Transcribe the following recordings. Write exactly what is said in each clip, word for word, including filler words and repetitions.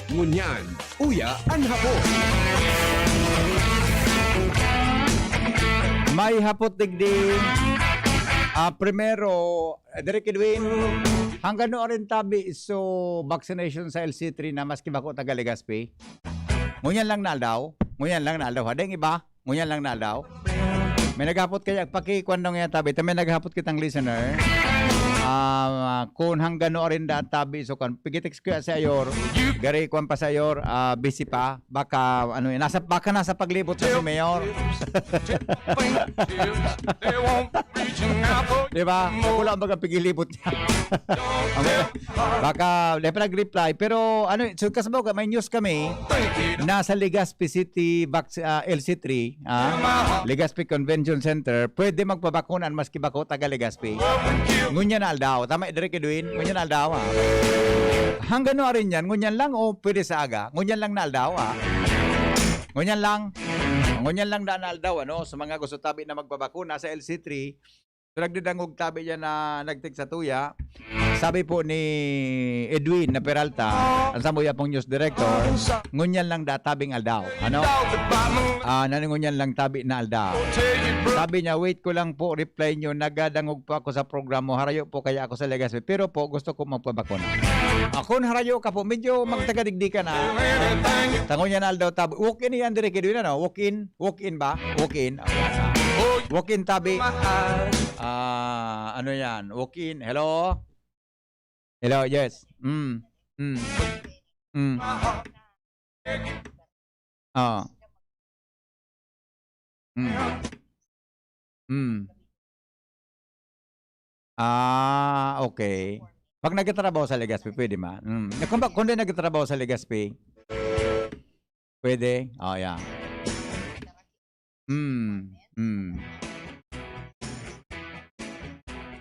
Ngunyan, uya an hapot. May hapot digdi. Ah, primero, Direk Edwin, hanggang nuarin tabi so vaccination sa L C three na maski bako taga Legazpi? Ngunyan lang na aldaw? Ngunyan lang na aldaw, ha? Dai iba? Ngunyan lang na aldaw? May naghapot kaya, pakikuan daw nga tabi. Ito may naghapot kitang listener. Ah, kun hanggang nuarin da tabi, so kan, pigitext ko si Ayor. Gari, kuan pa si Ayor, ah, busy pa. Baka, ano yun, nasa, baka nasa paglibot na si Mayor. Di ba? Wala baga pigilibot niya. Baka, di pa nag-reply. Pero, ano, so, kasi may news kami, nasa Legazpi City, vac-, ah, L C three, ah, Legazpi Convention Center, pwede magpabakuna maski bako taga Legazpi. Ngunyan na aldaw. Tama, Direk Edwin? Ngunyan na aldaw, ah. Hanggang nuarin yan? Ngunyan lang o pwede sa aga? Ngunyan lang na aldaw, ah. Ngunyan lang. Ngunyan lang na aldaw, ano? Sa mga gusto tabi na magpabakuna sa L C three, so, nagdadangog tabi yan na nagtext sa tuya. Sabi po ni Edwin na Peralta, ang Sambuya pong news director, ngunyan lang da tabing aldaw. Ano? Ah, naningunyan lang tabi na aldaw. Sabi niya, "Wait ko lang po, reply niyo. Nagadangog po ako sa programa. Harayo po kaya ako sa Legazpi. Pero po, gusto ko magpabakuna." Ako, harayo ka po. Medyo magtagadigdi ka na. Tango niya na aldaw tabi. Walk-in yan, Direk Edwin, ano? Walk-in. Walk-in ba? Walk-in. Walk-in tabi. Ah, ano yan? Walk-in. Hello? Hello, yes. Mm. Mm. Mm. Ah. Mm. Mm. Ah, okay. Pag nagtatrabaho sa Legazpi, pwede man. Mm. Kung ba, kung di nagtatrabaho sa Legazpi, pwede? Oh, yeah. Mm, mm.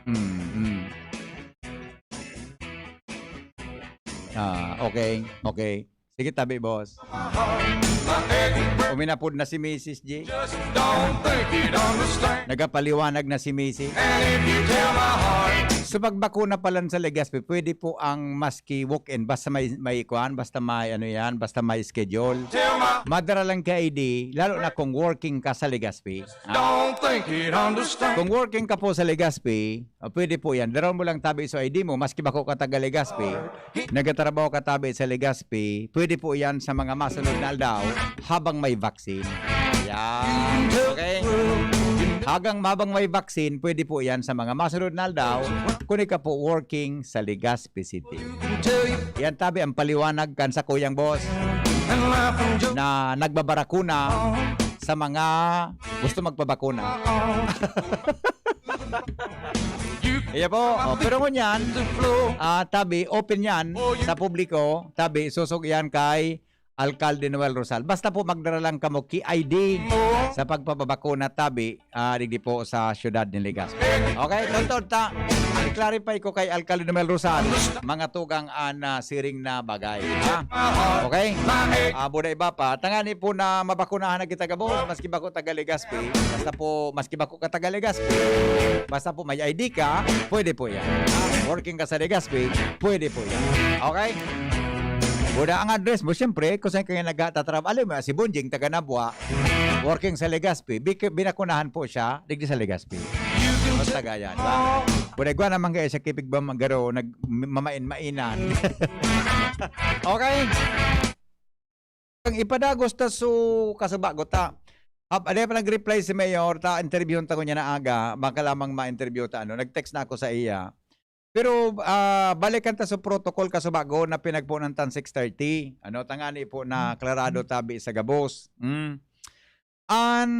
Mm, mm. Ah, okay, okay. Sige, tabi, boss. Uminapod na si Misis G. Nagapaliwanag na si Misis. So, pagbakuna pa lang sa Legazpi, pwede po ang maski walk-in, basta may, may kuan, basta may ano yan, basta may schedule. Madara lang ka I D, lalo na kung working ka sa Legazpi. Ah. Kung working ka po sa Legazpi, ah, pwede po yan. Daron mo lang tabi so I D mo, maski bako ka taga Legazpi. Nagtatrabaho ka tabi sa Legazpi, pwede po yan sa mga masunod na aldaw habang may vaccine. Yan. Okay? Hagang habang may vaccine, pwede po yan sa mga masunod na aldaw kung ika po working sa Legazpi City. Yan tabi ang paliwanag kan sa kuyang boss na nagbabarakuna sa mga gusto magpabakuna. Iya po. Oh, pero ngunyan, ah, tabi, open yan sa publiko. Tabi, susog yan kay Alkalde Noel Rosal. Basta po magdara lang kamo ki I D sa pagpapabakuna tabi, ah, digdi po sa siyudad ni Legazpi. Okay, tuntod ta. I-clarify ko kay Alkalde Noel Rosal, mga tugang an, ah, siring na bagay. Ha? Okay? Ah, buda iba pa. Tangani po na mabakunahan na kita gabos, maski bako taga Legazpi. Basta po, maski bako ka taga Legazpi. Basta po may I D ka, pwede po yan. Working ka sa Legazpi, pwede po yan. Okay? Buda ang address mo, siyempre, kung saan kayo nagtatrabaho. Alam mo, si Bonjing, taga Nabua, working sa Legazpi, bik-, binakunahan po siya, digdi sa Legazpi. Basta gaya, di ba? Buda, igwa naman kayo sa Kipig Bamagaro, nag-, mamain-mainan. Okay? Ang ipadagos ta su kasubago ta. Ap-, ano pa nag-reply si Mayor, ta interviewon ta ko niya na aga, baka lamang ma-interview ta, ano, nag-text na ako sa iya. Pero, ah, balikan ta sa protocol kasubago na pinagpunan tan six thirty. Ano, tangani po na klarado tabi sa gabos. Mm. An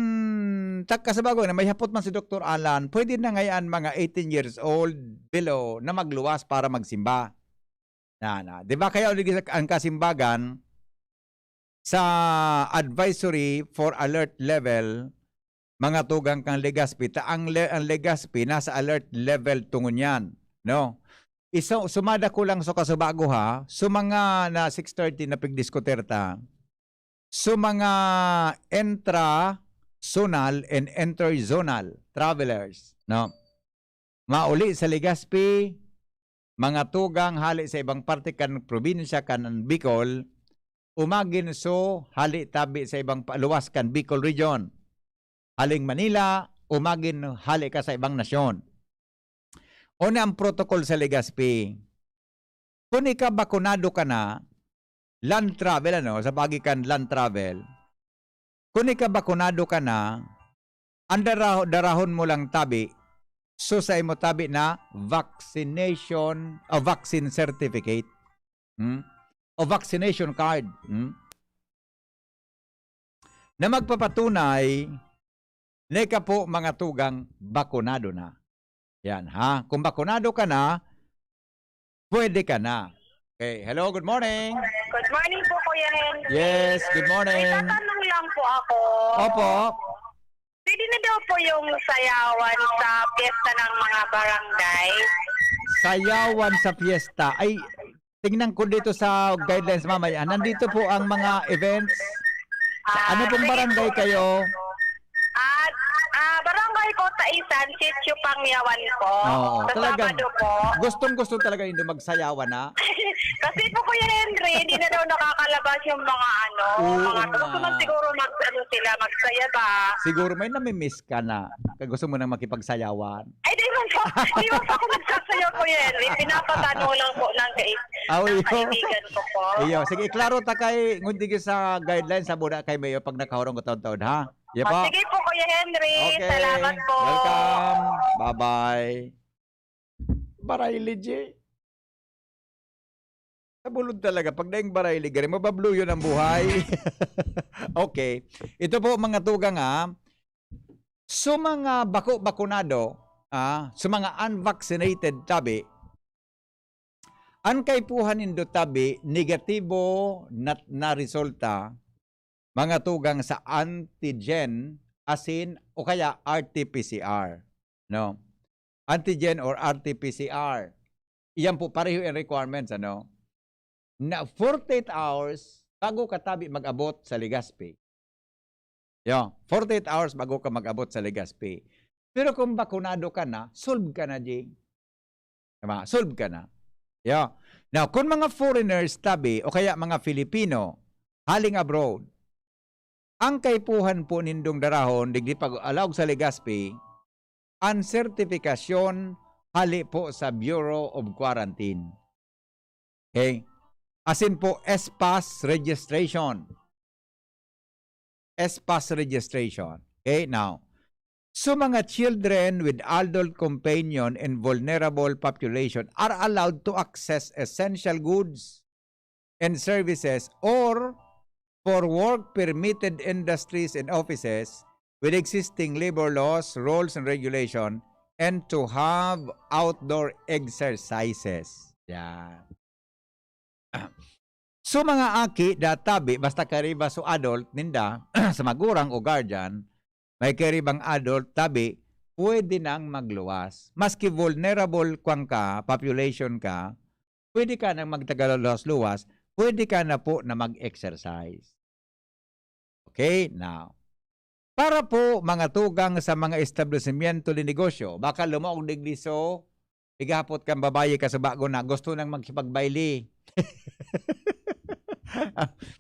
tag kasubago na may hapot man si Doktor Alan, pwede na ngayon mga eighteen years old below na magluwas para magsimba. Na, na. Di ba kaya ulit ang kasimbagan sa advisory for alert level, mga tugang kang Legazpi, ta ang, le-, ang Legazpi nasa alert level tungon yan, no? Iso, sumada ko lang sa kasubago ha, so mga na six thirty na pigdiskutir ta, so mga intra-zonal and interzonal travelers, no? Mauli sa Legazpi, mga tugang hali sa ibang parte kan probinsya kan Bicol, umagin so hali tabi sa ibang pa-, luwas kan Bicol Region. Haling Manila, umagin hali ka sa ibang nasyon. Una ang protocol sa Legazpi. Kung ika bakunado ka na, land travel, ano, sa pagi kan land travel, kung ika bakunado ka na, ang daraho-, darahon mo lang tabi, so sa imo tabi na vaccination o vaccine certificate. Hmm? O vaccination card. Hmm? Na magpapatunay na ika po, mga tugang, bakunado na. Yan, ha? Kung bakunado ka na, pwede ka na. Okay. Hello, good morning. Good morning po, Kuya Henry. Yes, good morning. May tatanong lang po ako. Opo. Pwede na daw po yung sayawan sa piyesta ng mga barangay? Sayawan sa piyesta. Ay, tingnan ko dito sa guidelines mamaya. Nandito po ang mga events. Sa ano pong barangay kayo? Ah, ah, barangay ko, Taisan, Sitio Pangyawan po. Oo, sa talagang Sabado po. Gustong-gusto talaga nindo magsayawan, ha? Kasi po, Kuya Henry, hindi na daw nakakalabas yung mga ano, Oo mga nga. Gusto man siguro mag, ano sila, magsaya ba? Siguro may namimiss ka na. Kaya gusto mo nang makipagsayawan. Ay, di man po. Di man po ako nagsasayaw, Kuya Henry. Pinapatanong lang po ng kai-, Ah, ng iyo. Kaibigan ko po. Iyo. Sige, iklaro ta kay, ngundig sa guidelines sa buda kay Mayor pag nakahurong ko taon-taon, ha? Iyo Ah, po. Sige po, Kuya Henry. Okay. Salamat po. Welcome. Bye-bye. Baray legit. Sa bulod talaga, pag daing baray ligari, mababluyon ang buhay. Okay. Ito po, mga tugang, ha. So, mga bako-bakunado, ah, so, mga unvaccinated tabi, an kaipuhan nindo tabi, negatibo na, na resulta, mga tugang sa antigen, asin, o kaya R T P C R, no? Antigen or R T P C R. Iyan po, pareho yung requirements, ano? Na forty-eight hours bago ka tabi mag-abot sa Legazpi. Yo, forty-eight hours bago ka mag-abot sa Legazpi. Pero kung bakunado ka na, solve ka na, Jing. Tama? Solve ka na. Yo. Now, kung mga foreigners tabi o kaya mga Filipino, haling abroad, ang kaipuhan po nindong darahon, digdi pag-alaog sa Legazpi, ang sertifikasyon hali po sa Bureau of Quarantine. Okay? Asin po, S-PASS registration. S-PASS registration. Okay, now, so mga children with adult companion and vulnerable population are allowed to access essential goods and services or for work permitted industries and offices with existing labor laws, rules, and regulation, and to have outdoor exercises. Yan. So, mga aki, databi, basta kariba so adult ninda, sa magurang o guardian, may karibang adult, tabi, pwede nang magluwas. Maski vulnerable kwan ka, population ka, pwede ka nang magtagaluwas-luwas, pwede ka na po na mag-exercise. Okay, now, para po mga tugang sa mga establishmento de negosyo, baka lumaog digdi so, igahapot kan babayi ka sa bago na gusto nang magsipagbayli.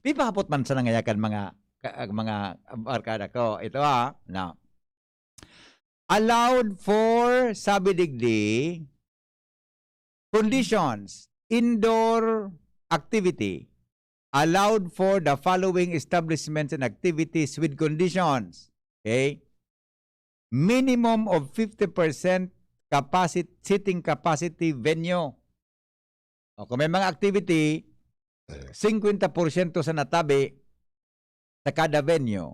Pipahapot man sa nangayakan mga, ka-, mga barkada ko. Ito ha, now. Allowed for, sabi digdi, conditions, indoor activity, allowed for the following establishments and activities with conditions. Okay? Minimum of fifty percent capacity, seating capacity venue. O, kung may mga activity, singkwenta porsyento sa natabi sa kada venue.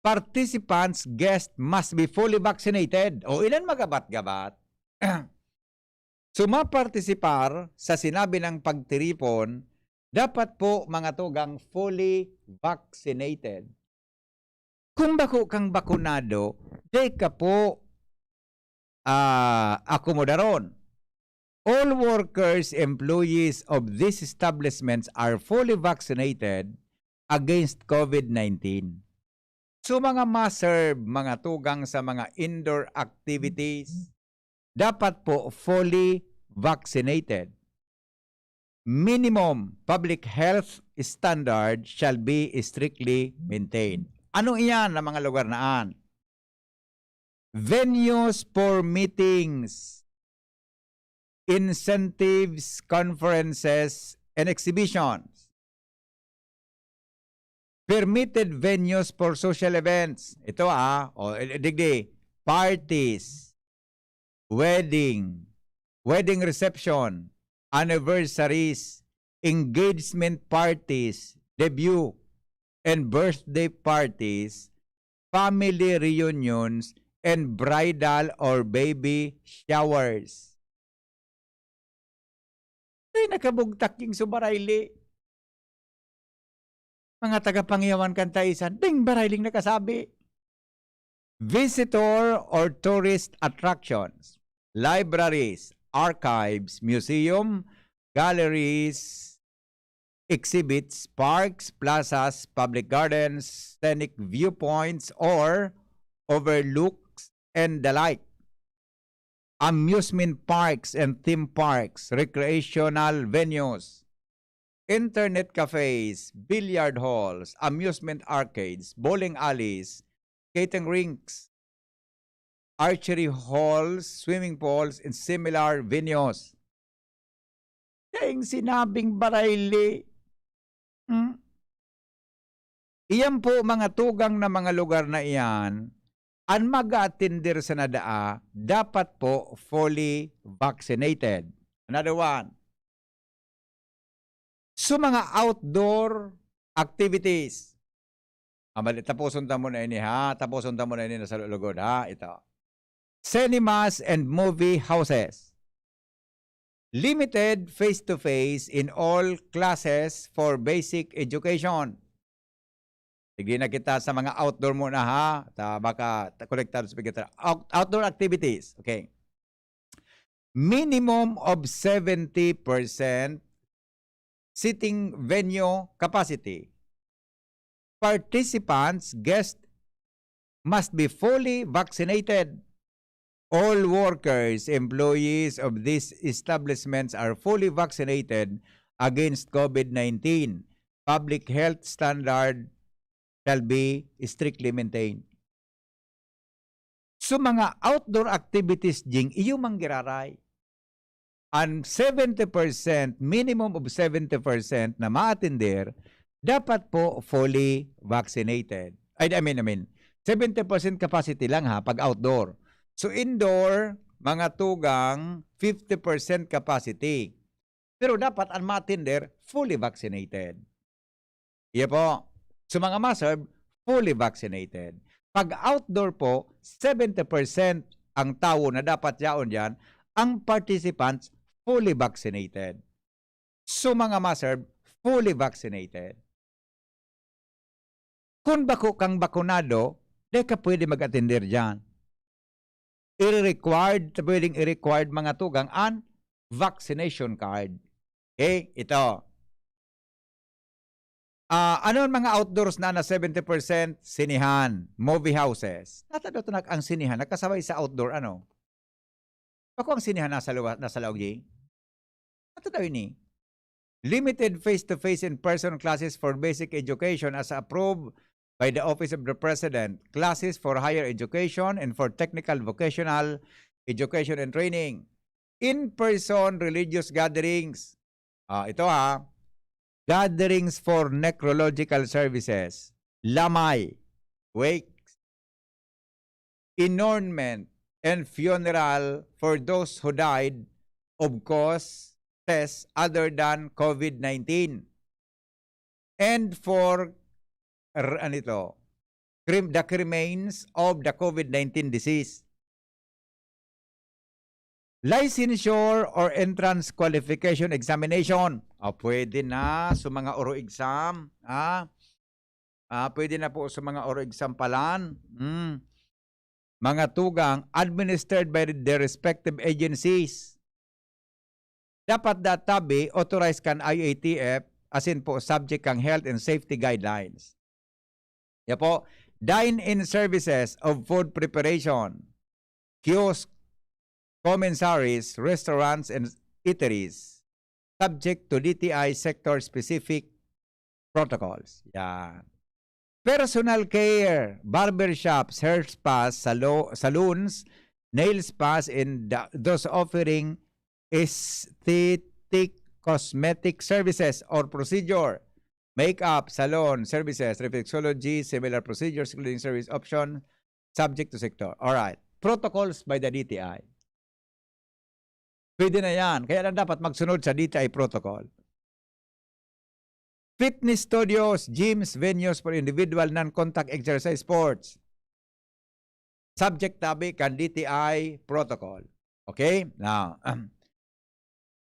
Participants, guest must be fully vaccinated. O, ilan magabat-gabat? So, mapartisipar sa sinabi ng pagtiripon, dapat po mga tugang fully vaccinated. Kung bako kang bakunado, di ka po, ah, akomodaron. All workers, employees of these establishments are fully vaccinated against COVID nineteen. So, mga ma-serve, mga tugang sa mga indoor activities, dapat po fully vaccinated. minimum public health standard shall be strictly maintained. Ano iyan na mga lugar na an? Venues for meetings, incentives, conferences, and exhibitions. Permitted venues for social events. Ito, ah, o, eh, digdi, parties, wedding, wedding reception, anniversaries, engagement parties, debut, and birthday parties, family reunions, and bridal or baby showers. Dai nakabugtak king subarayli. Mga tagapangiyawan kan taisan, dai barayling nakasabi. Visitor or tourist attractions, libraries, archives, museum, galleries, exhibits, parks, plazas, public gardens, scenic viewpoints, or overlooks, and the like. Amusement parks and theme parks, recreational venues, internet cafes, billiard halls, amusement arcades, bowling alleys, skating rinks, archery halls, swimming pools, and similar venues. Daing sinabing barayli. Hmm? Iyan po, mga tugang na mga lugar na iyan, an mag-aatender sa nadaa dapat po fully vaccinated. Another one. So, mga outdoor activities. Ah, mali, tapuson ta muna ini, ha? Tapuson ta muna ini na sa lugod, ha? Ito. Cinemas and movie houses. Limited face-to-face in all classes for basic education. Sige na kita sa mga outdoor muna, ha? Ta, baka ta, konektado sa pagkita. Out-, outdoor activities. Okay. Minimum of seventy percent seating venue capacity. Participants, guests, must be fully vaccinated. All workers, employees of these establishments are fully vaccinated against COVID nineteen. Public health standard shall be strictly maintained. So, mga outdoor activities, Jing, iyo mang giraray. An seventy percent, minimum of seventy percent na maatender, dapat po fully vaccinated. Ay, I mean, I mean, seventy percent capacity lang, ha, pag outdoor. So, indoor, mga tugang, fifty percent capacity. Pero dapat an maatender, fully vaccinated. Iya po. So, mga ma-serve, fully vaccinated. Pag outdoor po, seventy percent ang tawo na dapat yaon diyan, ang participants, fully vaccinated. So, mga ma-serve, fully vaccinated. Kung bako kang bakunado, di ka pwede mag-atender diyan. I-required, pwedeng i-required, mga tugang, an vaccination card. Okay? Ito. Ah, ano ang mga outdoors na, na seventy percent? Sinehan, movie houses. Natado to nak-, ang sinehan, nakasabay sa outdoor, ano? Bako ang sinehan nasa luwa-, nasa laog, Jing? Natado ini. Limited face-to-face in-person classes for basic education as approved by the Office of the President. Classes for higher education and for technical vocational education and training. In-person religious gatherings. Ah, ito ha. Gatherings for necrological services. Lamay. Wakes. Inurnment and funeral for those who died of causes other than COVID nineteen. And for, r-, ano ito? Crim-, the cremains of the COVID nineteen disease. Licensure or entrance qualification examination. Ah, pwede na sa mga oro exam. Ah, ah, pwede na po sa mga oro exam palan. Mm. Mga tugang administered by the respective agencies. Dapat da tabi authorized kan I A T F, asin po subject kan health and safety guidelines. Ya po, dine-in services of food preparation, kiosk, commissaries, restaurants, and eateries. subject to D T I sector-specific protocols. Yan. Personal care, barbershops, hair spas, salo-, salons, nail spas, and the, those offering aesthetic cosmetic services or procedure, makeup, salon services, reflexology, similar procedures, cleaning service option, subject to sector. Alright. Protocols by the D T I. Pwede na yan. Kaya lang dapat magsunod sa D T I protocol. Fitness studios, gyms, venues for individual non-contact exercise sports. Subject tabi kan D T I protocol. Okay? Now,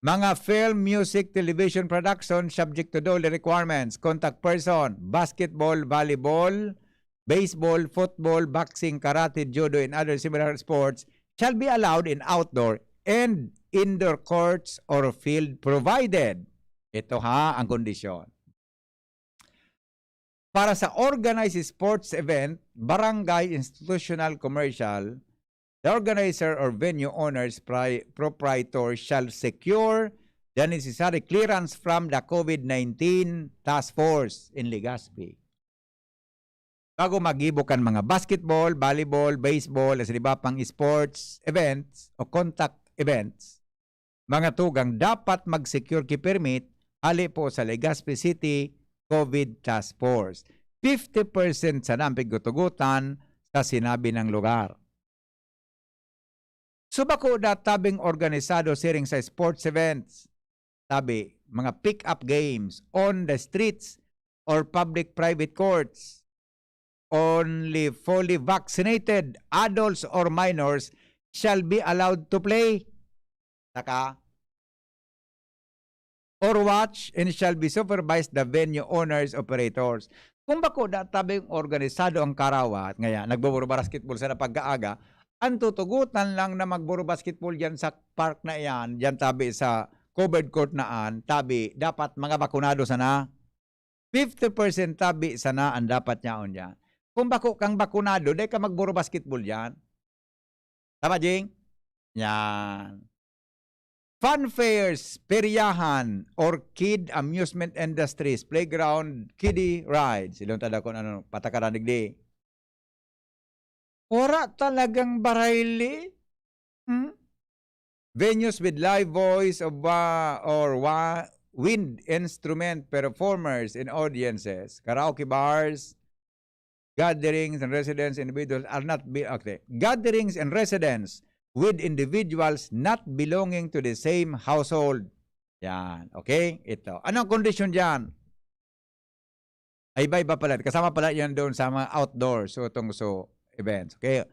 mga film, music, television production subject to DOLE requirements, contact person, basketball, volleyball, baseball, football, boxing, karate, judo, and other similar sports shall be allowed in outdoor and indoor courts or field provided. Ito ha ang kondisyon. Para sa organized sports event, barangay, institutional, commercial, the organizer or venue owners pri-, proprietor shall secure the necessary clearance from the COVID nineteen task force in Legazpi. Bago maggibo kan mga basketball, volleyball, baseball, asin iba pang sports events o contact events, mga tugang dapat mag-secure ki permit hali po sa Legazpi City COVID Task Force. Fifty percent sana ang piggutugutan sa sinabi ng lugar. So, bako da tabing organisado siring sa sports events, tabi, mga pick-up games on the streets or public-private courts. Only fully vaccinated adults or minors shall be allowed to play. Saka, or watch and shall be supervised the venue owners, operators. Kung bako da tabing organisado ang karawat, ngaya, nagbuburo-basketball sana pagkaaga, ang tutugutan lang na magburo-basketball diyan sa park na iyan, diyan tabi sa covered court na an, tabi, dapat mga bakunado sana. Fifty percent tabi sana ang dapat niyaon diyan. Kung bako kang bakunado, dai ka magburo-basketball diyan. Tama, Jing? Yan. Fun fairs, peryahan, or kid amusement industries, playground, kiddie rides. Ilong tada kung ano, patakaran digdi. Wala talagang barayli. Hmm? Venues with live voice of wa-, or wa-, wind instrument performers and audiences, karaoke bars, gatherings and residence individuals are not be-, okay. Gatherings and residence with individuals not belonging to the same household. Yan. Okay? Ito. Anong kondisyon dyan? Ay, iba-iba pala. Kasama pala yan doon sa mga outdoor, so, itong, so, events. Okay?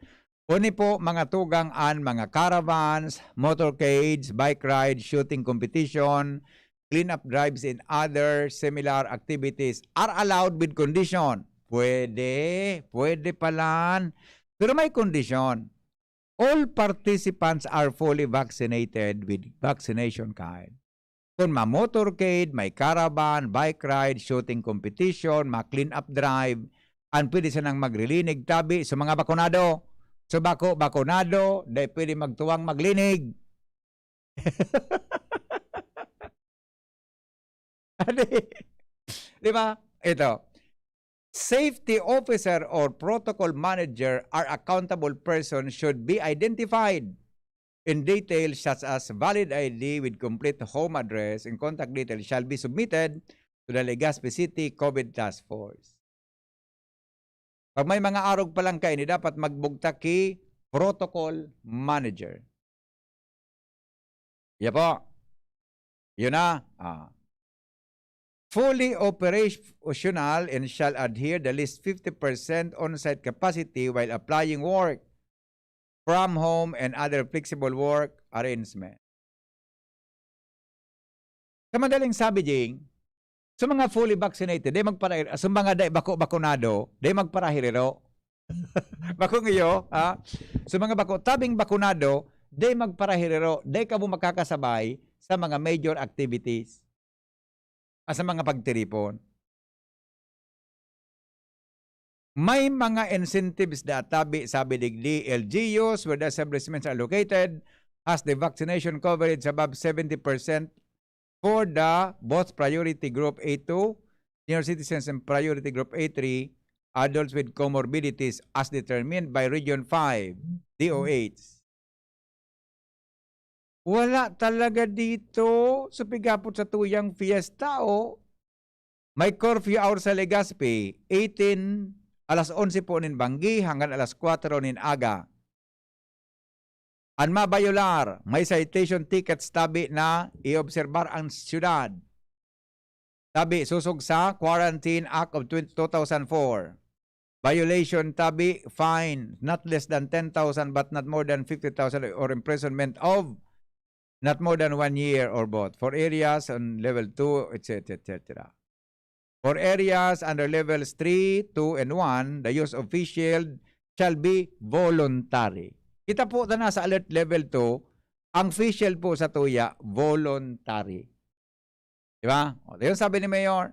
Uni po, mga tugang an mga caravans, motorcades, bike rides, shooting competition, cleanup drives, and other similar activities are allowed with condition. Pwede, pwede palan. Pero may kondisyon. All participants are fully vaccinated with vaccination card. Kun ma-motorcade, may caravan, bike ride, shooting competition, ma-clean up drive, an pwede sanang maglilinig tabi sa mga bakunado. So, bako bakunado, dai pwede magtuwang maglinig. Adi, di ba? Ito. Safety officer or protocol manager or accountable person should be identified in details such as valid I D with complete home address and contact details shall be submitted to the Legazpi City COVID Task Force. Pag may mga arog pa lang kaini, dapat magbugtak ki protocol manager. Iya po. Yun na. Ah. Fully operational and shall adhere the least fifty percent on-site capacity while applying work from home and other flexible work arrangement. Sa madaling sabi, Jing, sa mga fully vaccinated, dai magpara-, sa mga dai bako bakunado, dai magparaherero. Bako ngiyo, ha? Sa mga bako, tabing bakunado, dai magparaherero, dai kamo makakasabay sa mga major activities. Ah, sa mga pagtiripon. May mga incentives da tabi, sabi digdi, L G Us where the establishments are located has the vaccination coverage above seventy percent for the both priority group A two, senior citizens, and priority group A three, adults with comorbidities as determined by Region five, D O H. Wala talaga dito. So, pigapot sa tuyang fiesta, oh. May curfew hour sa Legazpi, eighteen, alas onse po nin banggi hanggang alas kwatro nin aga. An mabayolar, may citation tickets tabi na iobserbar ang siyudad. Tabi, sosog sa Quarantine Act of twenty, two thousand four. Violation tabi, fine, not less than ten thousand but not more than fifty thousand, or imprisonment of not more than one year or both, for areas on level two, et cetera, et cetera. For areas under levels three, two, and one, the use of face shield shall be voluntary. Kita po ta na sa alert level two, ang face shield po sa tuya, voluntary. Di ba? O, yun sabi ni Mayor,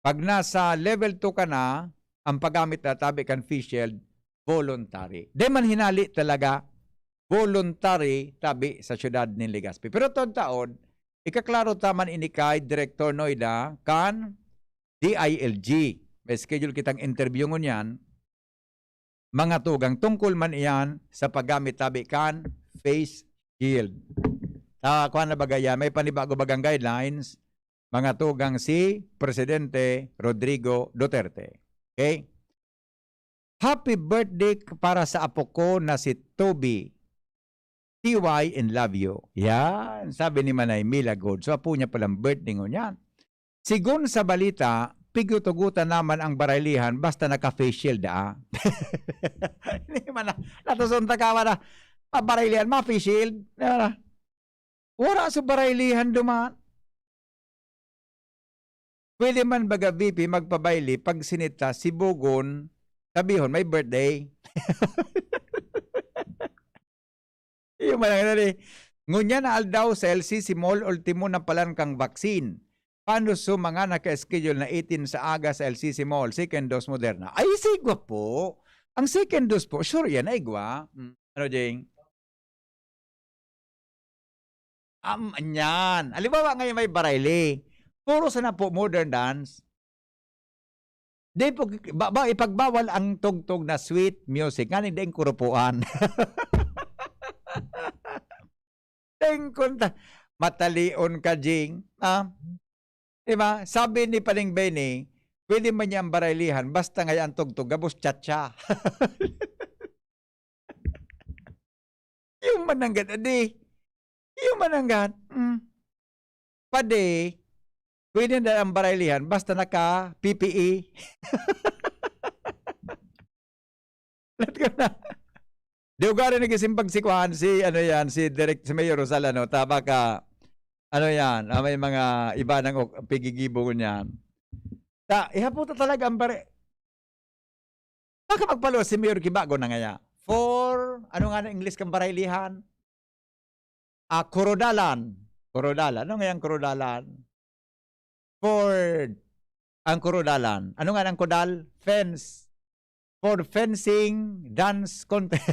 pag nasa level two ka na, ang paggamit na tabi kan face shield, voluntary. Di man hinali talaga, voluntary tabi sa siyudad nin Legazpi. Pero taon-taon, ikaklaro ta man ini kay Director Noida kan D I L G. May schedule kitang interview ngunyan, mga tugang, tungkol man iyan sa paggamit tabi kan face shield. Sa kuwan na baga yan, may panibago bagang guidelines, mga tugang, si Presidente Rodrigo Duterte. Okay? Happy birthday para sa apo ko na si Toby. T Y and love you. Yan, sabi ni Manay Mila Gold. So, apo niya palang birthday ngunyan. Sigon sa balita, pigutugutan naman ang baraylihan basta naka-face shield, ah. Hindi man na, natusunta ka man na, mabaraylihan, ma-face shield. Di ba na? Wala sa baraylihan duman. Pwede man baga, V P, magpabayli, pag sinita, si Bugon, sabihon, may birthday. Iyo man ang dali. Ngunyan na aldaw sa L C C Mall, ultimo na palan kang vaccine. Paano sa mga naka-schedule na eighteen sa aga sa L C C Mall, second dose Moderna? Ay, sigwa po. Ang second dose po, sure yan, ay gwa. Mm. Ano, Jing? Am, anyan. Halimbawa, ngayon may barayli. Puro sana po modern dance. Di po, ba, ba, ipagbawal ang tugtog na sweet music. Nga, hindi ang kurupuan. Deng konta. Matalion ka, Jing. Ah? Di ba? Sabi ni Paring Benny, pwede man niya ang baraylihan, basta nga ang tugtog, gabos cha-cha. Yung mananggad, adi. Yung mananggad. Mm. Padi, pwede na ang baraylihan, basta naka P P E. Let's go na. Di ugari nagisimbag si Kuan, si ano yan, si Direk, si Mayor Rosal, ano, tama ka, ano yan, ah, may mga iba ng ok-, pigigibo niyan. Ta, ihapon ta talaga ang bare-, baka magpaluwas si Mayor Kibago na ngaya. For, ano nga na English kang baraylihan? Ah, Kurodalan. Kurodalan. Ano nga yung Kurodalan? For, ang Kurodalan. Ano nga ang Kudal? Fence. For fencing, dance contest.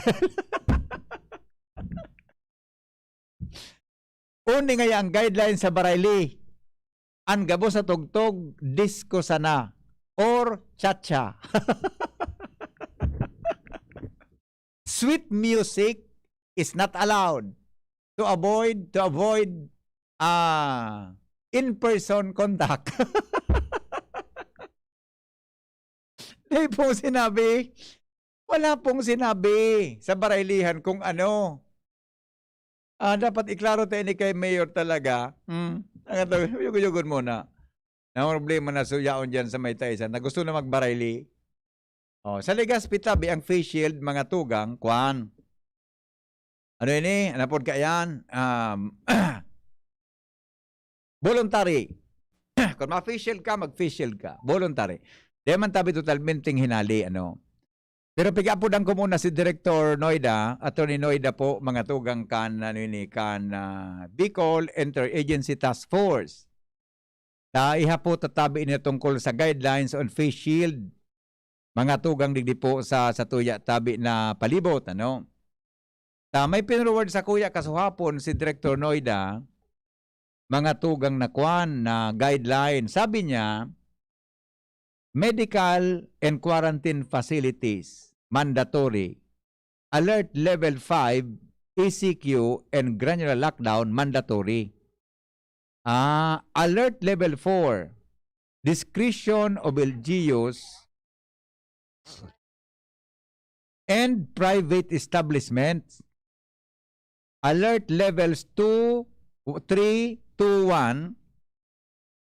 Uni nga ang guideline sa barayli, ang gabos sa tugtog, disco sana, or cha-cha. Sweet music is not allowed to avoid, to avoid, ah, in-person contact. Di po sinabi, wala pong sinabi sa baraylihan kung ano. Ah, dapat iklaro tayo ni kay Mayor talaga. Hmm, ang ato, yugod-yugod muna. Ang problema na suyaon dyan sa may taisan na gusto na magbarayli. Oh, sa Legazpi tabi, ang face shield, mga tugang, kwan. Ano ini? Ano pod kaiyan? Um, voluntary. Kung ma-face shield ka, mag-face shield ka. Voluntary. Di man tabi totalmenteng hinali, ano. Pero pigapodan ko muna si Director Noida, Attorney Noida po, mga tugang kan, ano ini, kan, ah, Bicol Interagency Task Force. Ta iha po tatabi ini tungkol sa guidelines on face shield, mga tugang digdi po sa, sa tuya tabi na palibot, ano? Ta may pinurward sa kuya kasuhapon si Director Noida, mga tugang na kwan, na guideline. Sabi niya, medical and quarantine facilities, mandatory. Alert level five, E C Q and granular lockdown, mandatory. Ah, alert level four, discretion of L G Us and private establishments. Alert levels two, three, two, one,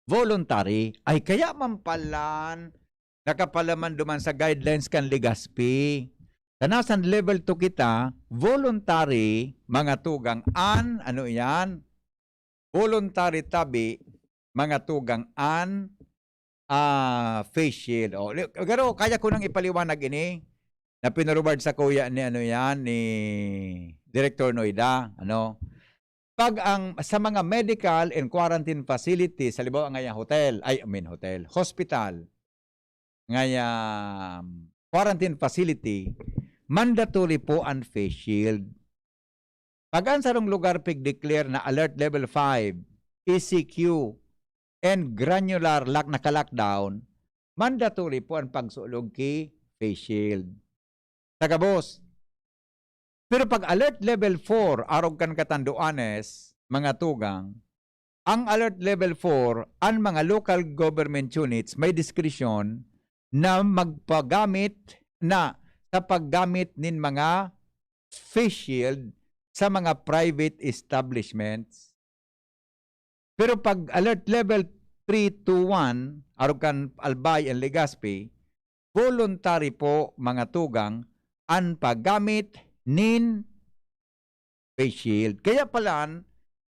voluntary. Ay, kaya man palan, nakapalaman duman sa guidelines kan Legazpi. Sa nasan level two kita, voluntary, mga tugang an, ano iyan? Voluntary tabi, mga tugang an, ah, face shield. O, li-, pero kaya ko nang ipaliwanag ini na pinarubad sa kuya ni, ano yan, ni Director Noida, ano? Pag ang, sa mga medical and quarantine facilities, halimbawa ngaya hotel, ay, I mean hotel, hospital, ngaya quarantine facility, mandatory po ang face shield. Pag ang sarong lugar pig-declare na alert level five, E C Q, and granular lock, naka-lockdown, mandatory po ang pagsulog ki face shield. Sa gabos. Pero pag alert level four, arog kan katanduanes, mga tugang, ang alert level four, ang mga local government units may diskresyon na magpagamit na sa paggamit nin mga face shield sa mga private establishments. Pero pag alert level three to one, arog kan Albay and Legazpi, voluntary po, mga tugang, an paggamit nin face shield. Kaya palan,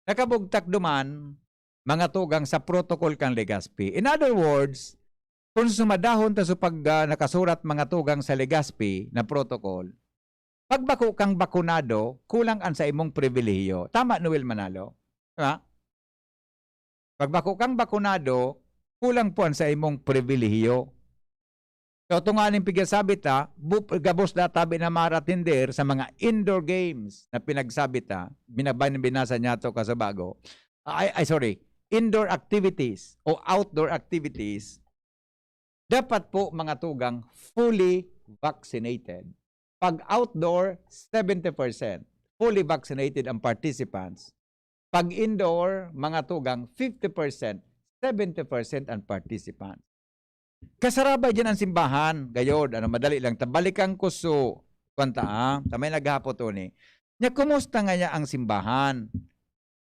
nakabugtak duman, mga tugang, sa protocol kan Legazpi. In other words, kung sumadahon ta sa pag, ah, nakasurat, mga tugang, sa Legazpi na protocol, pag bako kang bakunado, kulang an sa imong pribilehiyo. Tama, Noel Manalo? Di ba? Pag bako kang bakunado, kulang po an sa imong pribilehiyo. So, ito nga ning pigsasabi ta, bu-, gabos na tabi na maratender sa mga indoor games na pinagsabi ta, binaban-, binasa niya to kasabago. Ay, ay, sorry, indoor activities o outdoor activities, dapat po, mga tugang, fully vaccinated. Pag outdoor, seventy percent fully vaccinated ang participants. Pag indoor, mga tugang, fifty percent, seventy percent ang participants. Kasarabay dyan ang simbahan, gayod, ano, madali lang. Ta-, balikan ko so, kwan ta, ah, ta may naghapot to ni. Nya, kumusta nga niya ang simbahan?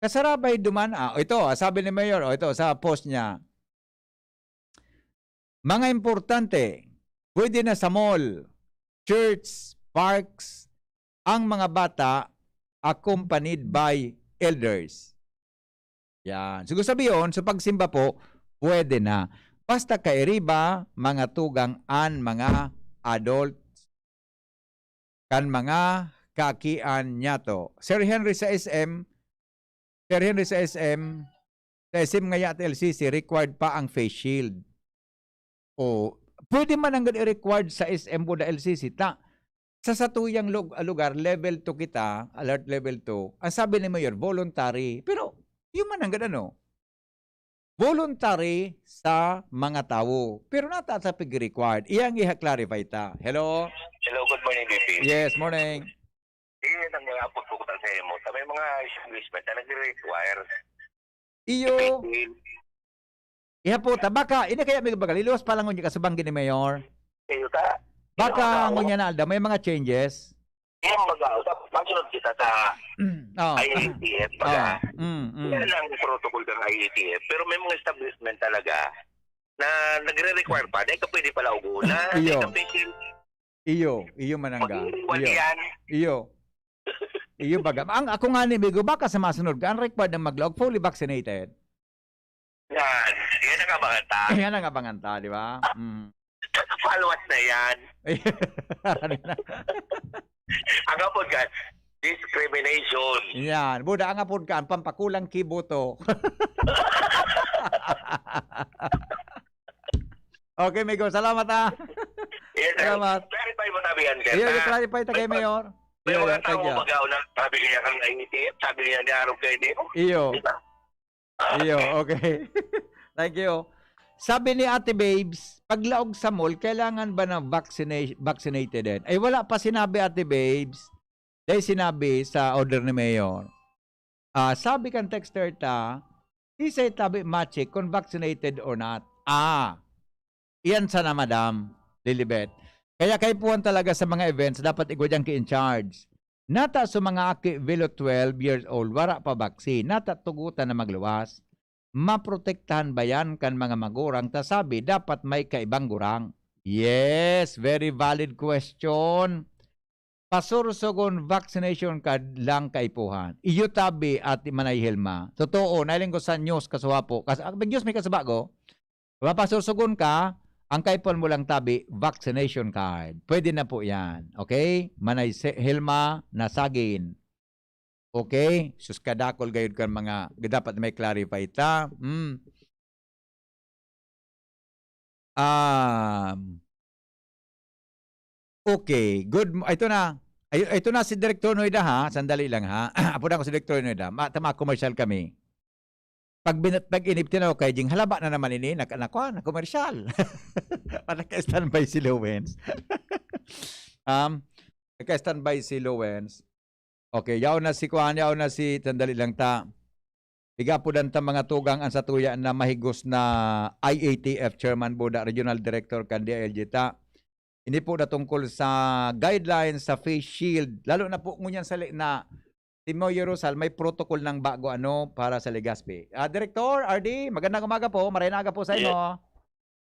Kasarabay duman, ah, o ito, ah, sabi ni Mayor, o ito, sa post niya, mga importante, pwede na sa mall, church, parks, ang mga bata accompanied by elders. Yan. So, sabi yun, sa pagsimba po, pwede na. Basta kairiba, mga tugang an mga adults, kan mga kakian niyato. Sir Henry sa S M, Sir Henry sa S M, sa S M ngaya at L C C, required pa ang face shield. O, pwede man nanggad i-required sa S M o da L C C, ta, sa satuyang lug-, lugar, level two kita, alert level two, ang sabi ni Mayor, voluntary. Pero, yun man nanggad ano, voluntary sa mga tawo. Pero natatapig required. Iyang iha-clarify ta. Hello? Hello, good morning, B P. Yes, morning. Iyan ang mga apod ko kutan sa imo. Sa may mga establishment na nagre-require. Iyo. Iha po ta, baka, ini kaya may baga, liluwas pa lang ngunyan kasubang gini, Mayor. Iyo ta. Baka Iyo, ngunyan na aldaw, may mga changes. Iyang baga, dapat masunod kita sa Mm, oh. I A T F, baga. Oh, mm, mm. Yan ang protocol ng I A T F. Pero may mga establishment talaga na nagre-require pa, dahil ka pwede pala ugulan, Iyo. dahil ka pwede Iyo, iyo manangga. Mag-iiwan Iyo. yan. Iyo. Iyo baga. Ang ako nga ni Migo, baka sa masunod ka, ang required na maglaog, fully vaccinated. Yan. Yan ang abangan ta. Yan ang abangan ta, di ba? Mm. Followers na yan. Ang apod ka, discrimination. Yan. Buda ang apod ka, ang pampakulang kiboto. Okay, Migo. Salamat, ah. Yes, sir. Salamat. Clarify mo tabi yan, sir. Iyo, Ah, clarify ta kay may pa-, Mayor. may Iyo, mga iyo, tao thank you. Baga na sabi kaya kang I A T F, sabi niya ni Arog kayo, di ba? Iyo. Di ba? Iyo, okay. Thank you. Sabi ni Ate Babes, paglaog sa mall, kailangan ba na vaccina-, vaccinated din? Ay, wala pa sinabi, Ate Babes. Dahil sinabi sa order ni Mayor. Ah, sabi kan texter ta, "Sisay tabi ma-check kung vaccinated or not?" Ah, iyan sana, Madam Lilibet. Kaya kaipuhan talaga sa mga events, dapat igwa dyan ki-in-charge. Nata sa mga aki below twelve years old, wara pa vaccine. Nata tugutan na magluwas. Maprotektahan ba yan kan mga magurang? Ta sabi, dapat may kaibang gurang. Yes, very valid question. Pasursugon vaccination card lang kaipuhan. Iyo tabi, Ate Manay Hilma. Totoo, nailing ko sa news kasuha po. Kas, ah, news may kasuba ko. Mapasursugon ka, ang kaipuhan mo lang tabi, vaccination card. Pwede na po yan. Okay? Manay Se-, Hilma Nasagin. Okay? Sus, kadakol gayud kan mga dapat may clarify ta. Hmm. Um, okay, good mo-, ito na. Ay, ito na si Director Noida, ha? Sandali lang, ha? Apo na ako si Director Noida. Ma-, tama, commercial kami. Pag binat-, pag inibtin ako kay Jing, halaba na naman ini, nak-, nakwa, na commercial. Naka-standby si Lowens. Um, naka-standby si Lowens. Okay, yaon na si kuan, yaon na si, sandali lang ta. Igapudan ta mga tugang ang satuya na mahigos na I A T F Chairman Buda, Regional Director kan D I L G ta. Ini po na tungkol sa guidelines sa face shield. Lalo na po ngunyan sa li-, na si Mayor Rosal, may protocol ng bago ano para sa Legazpi. Ah, Director R D, magandang umaga po. Maray na aga po sa Yes. inyo.